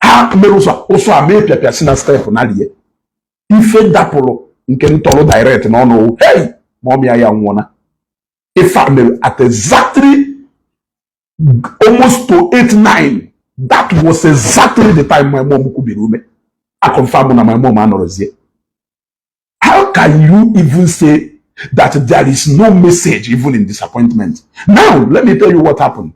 Speaker 1: ha mere ụsụ a, ụsụ a mee pịapịa si na step na lie ife dapụrụ nke m tọrọ direct n'ọnụ, "Hey, mommy ya nwụọna." Ife a mere at exactly almost to 8 9. That was exactly the time my mom kwubiri ume. A confirm na my mom anọrọzie. How can you even say that there is no message even in disappointment? Now let me tell you what happened.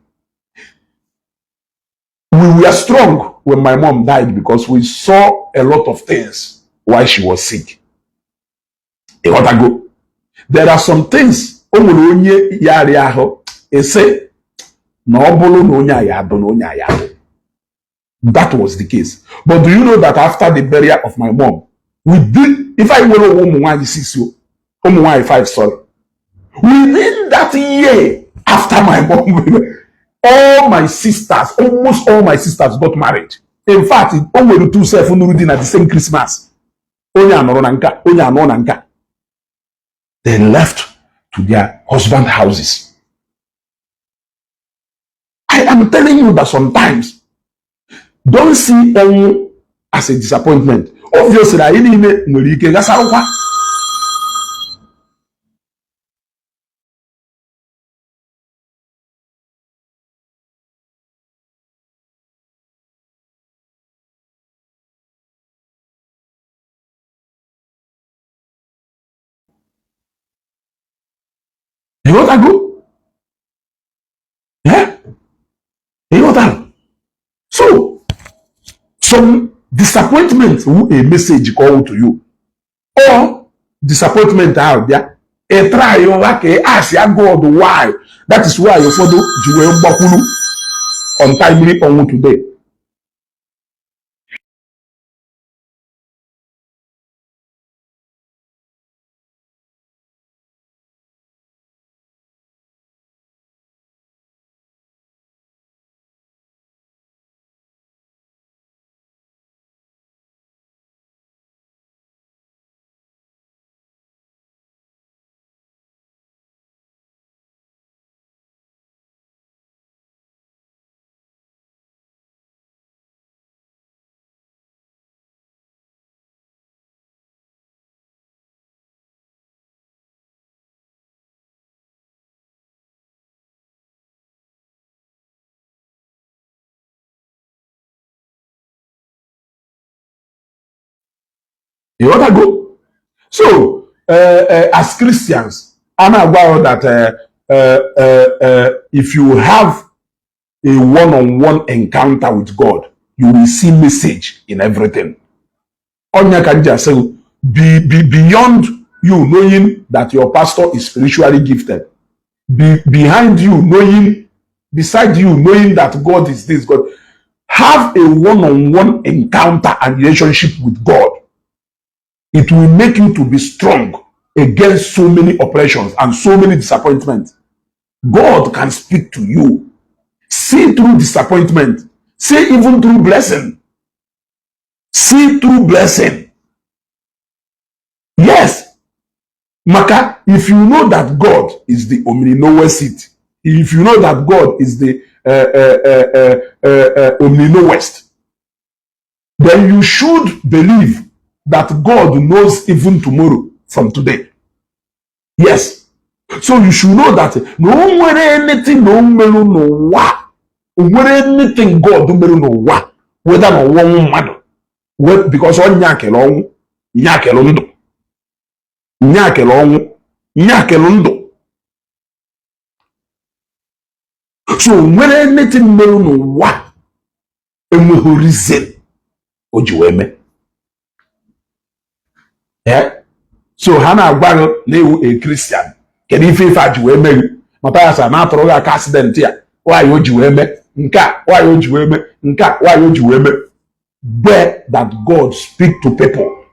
Speaker 1: We were strong when my mom died because we saw a lot of things while she was sick. Ịghọtago? There are some things o nwere onye ya arịa ahụ ese na ọ bụrụ na onye a ya adụ na onye a ya adụ. That was the case. But do you know that after the burial of my mom, we did, if I nwere ụmụ nwaanyị six o, ụmụ nwaanyị five, sorry. Within that year after my mom, all my sisters, almost all my sisters got married. In fact, o nwere two sef nụrụ di na the same Christmas. Onye a nọrọ na nka, onye anọ na nka. They left to their husband houses. I am telling you that sometimes don't see ọnwụ as a disappointment. Obviously, anyị niile nwere ike gasarụkwa. Ịghọtago? Eh? Ịghọtara? So some disappointment wu a message call to you, or disappointment ahụ bịa, ị try ụgha ka ị ask ya God why. That is why ụfọdụ ji wee gbakwuru untimely ọnwụ today. Ịghọtago? So as Christians, a na-agwa ahụ that if you have a one-on-one encounter with God, you will see message in everything. Onya ka m ji asị gị, be beyond you knowing that your pastor is spiritually gifted, be behind you knowing, beside you knowing that God is this God, have a one-on-one encounter and relationship with God. It will make you to be strong against so many oppressions and so many disappointments. God can speak to you. See through disappointment, see even through blessing, see through blessing. Yes, maka if you know that God is the omniknowest, if you know that God is the omniknowest, then you should believe that God knows even tomorrow from today. Yes, so you should know that na o nwere anything na o merụ n'ụwa, o nwere anything God merụ n'ụwa, whether na ọnwụ mmadụ, because ọ nya kere ọnwụ, nya kere ndụ, nya kere ọnwụ, nya kere ndụ. So o nwere anything merụ n'ụwa enweghị reason o ji wee mee. So ha na-agwa gị na ewu a Christian, kedu ife ife a ji wee mee gị? Mathias a na-atụrụ gị aka accident ya, nwaanyị o ji wee mee nke a, nwaanyị o ji wee mee nke a, nwaanyị o ji wee mee. Bear that God speak to people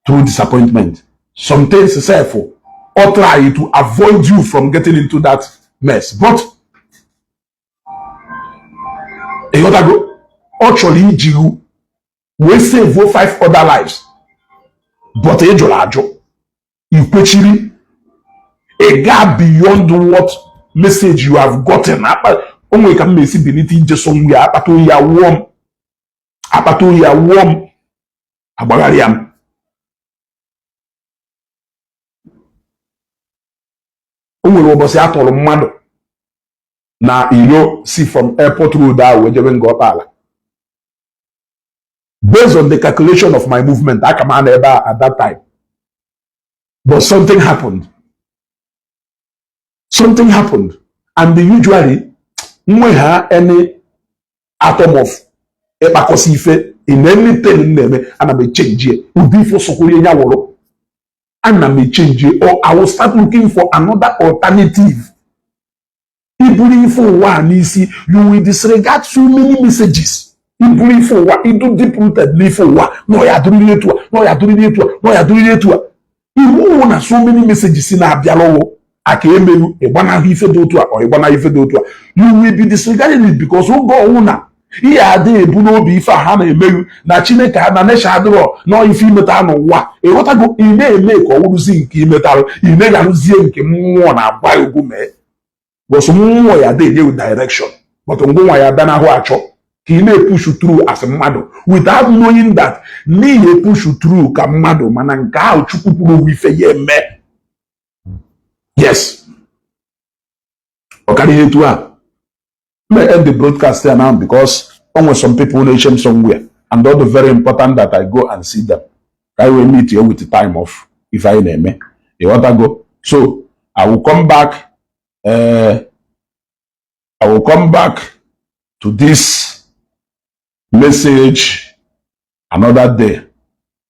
Speaker 1: through disappointment. Some things sef or try to avoid you from getting into that mess, but ịghọtago, ọ chọrọ iji gị wee save five other lives, but ị jụrụ ajụ, ikwechiri, ị gaa beyond what message you have gotten. Akpa o nwere ka m na-esi bilite ije so nri, akpata oyi awụọ m, akpata oyi awụọ m, agbagharịa m. O nwere ụbọchị a tụrụ mmadụ na iro si from airport road ahụ wee jebe Ngor Okpala. Based on the calculation of my movement, aka m anọ ebe a at that time, but something happened, something happened, and usually nwe ha any atom of ịkpakọsị ife in anything m na-eme, ana m echange ụdị ife sokwuru ya wụrụ, ana m echange or I will start looking for another alternative. Iburu ife ụwa a n'isi, you will disregard so many messages. Iburu ife ụwa, idu deep rooted n'ife ụwa, na ya dụrịrị etu a, na ya dụrịrị etu a, na ya dụrịrị etu a, iwu na so many messages na-abịalụwụ aka emerụ ịgbanahụ ife dị otu a ọ ịgbanahụ ife dị otu a, you will be disregarding it, because oge ọnwụ na ihe adịghị ebu n'obi ife a ha na-emerụ na Chineke ha na nesha adịrọ na ife imeta n'ụwa. Ịghọtago? Ị na-eme ka ọ wụrụzi nke imetalụ, ị na-egharụzie nke mmụọ na-agba egwu mee bọsụ mmụọ ya dị enye direction, but ngwụnwa ya bịa n'ahụ achọ ka ị na-epushu through as mmadụ without knowing that n'ihi epushu through ka mmadụ, mana nke ahụ Chukwu kwuru okwu ife ya eme. Yes, ọ karịa etu a may end the broadcast here now, because o nwere some people na-eche m somewhere, and all the very important that I go and see them ka I will meet you with the time of ife anyị na-eme. Ịghọtago? So I will come back, I will come back to this message another day.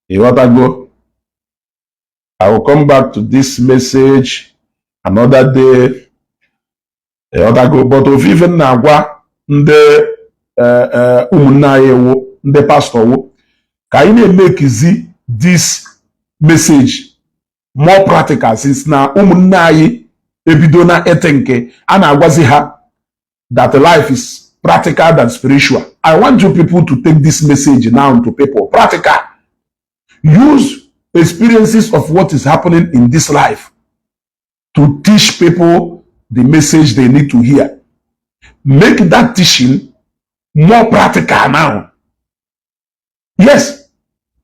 Speaker 1: Ịghọtago? I will come back to this message another day. Ịghọtago? But ofu ife m na-agwa ndị ụmụnne anyị wụ ndị pastọ wụ ka anyị na-emekizi this message more practical, since na ụmụnne anyị ebido na ete nke a na-agwazi ha that life is practical than spiritual. I want you people to take this message now to people. Practical. Use experiences of what is happening in this life to teach people the message they need to hear. Make that teaching more practical now. Yes,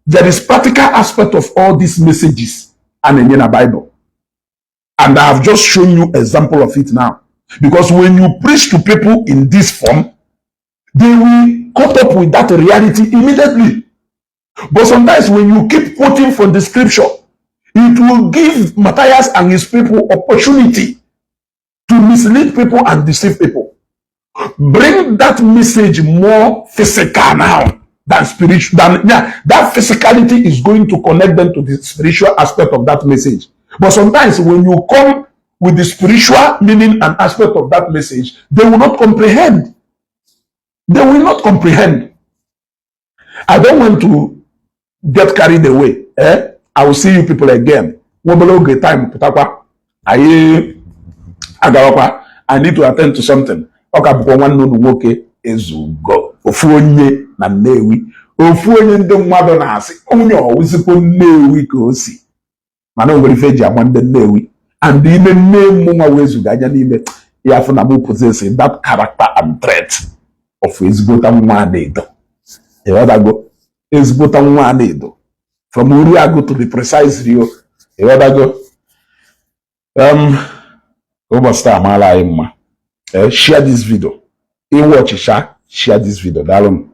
Speaker 1: there is practical aspect of all these messages and in the Bible. And I have just shown you example of it now. Because when you preach to people in this form, they will caught up with that reality immediately. But sometimes when you keep quoting from the scripture, it will give Matthias and his people opportunity to mislead people and deceive people. Bring that message more physical now than spiritual. Than, yeah, that physicality is going to connect them to the spiritual aspect of that message. But sometimes when you come with the spiritual meaning and aspect of that message, they will not comprehend. They will not comprehend. I don't want to get carried away. Eh? I will see you people again. Nwobere oge time pụtakwa anyị agawakwa. I need to attend to something. Ọ ka bụkwa nwanne unu nwoke Ezugo, ofu onye na Nnewi, ofu onye ndị mmadụ na-asị onye ọwụzikwo Nnewi ka o si, mana o nwere ife eji agba ndị Nnewi and ime nne mụnwa wezuga anya n'ime ya afụ na mụ possess that character and trait of ezigbota nwa a na-edo. Ịghọtago? Ezigbota nwa a na-edo from Uruagu to the precise Rio. Ịghọtago? Ụbọchị taa amaala anyị mma. Share this video. Ịwụ ọchịcha, share this video. Daalụ m.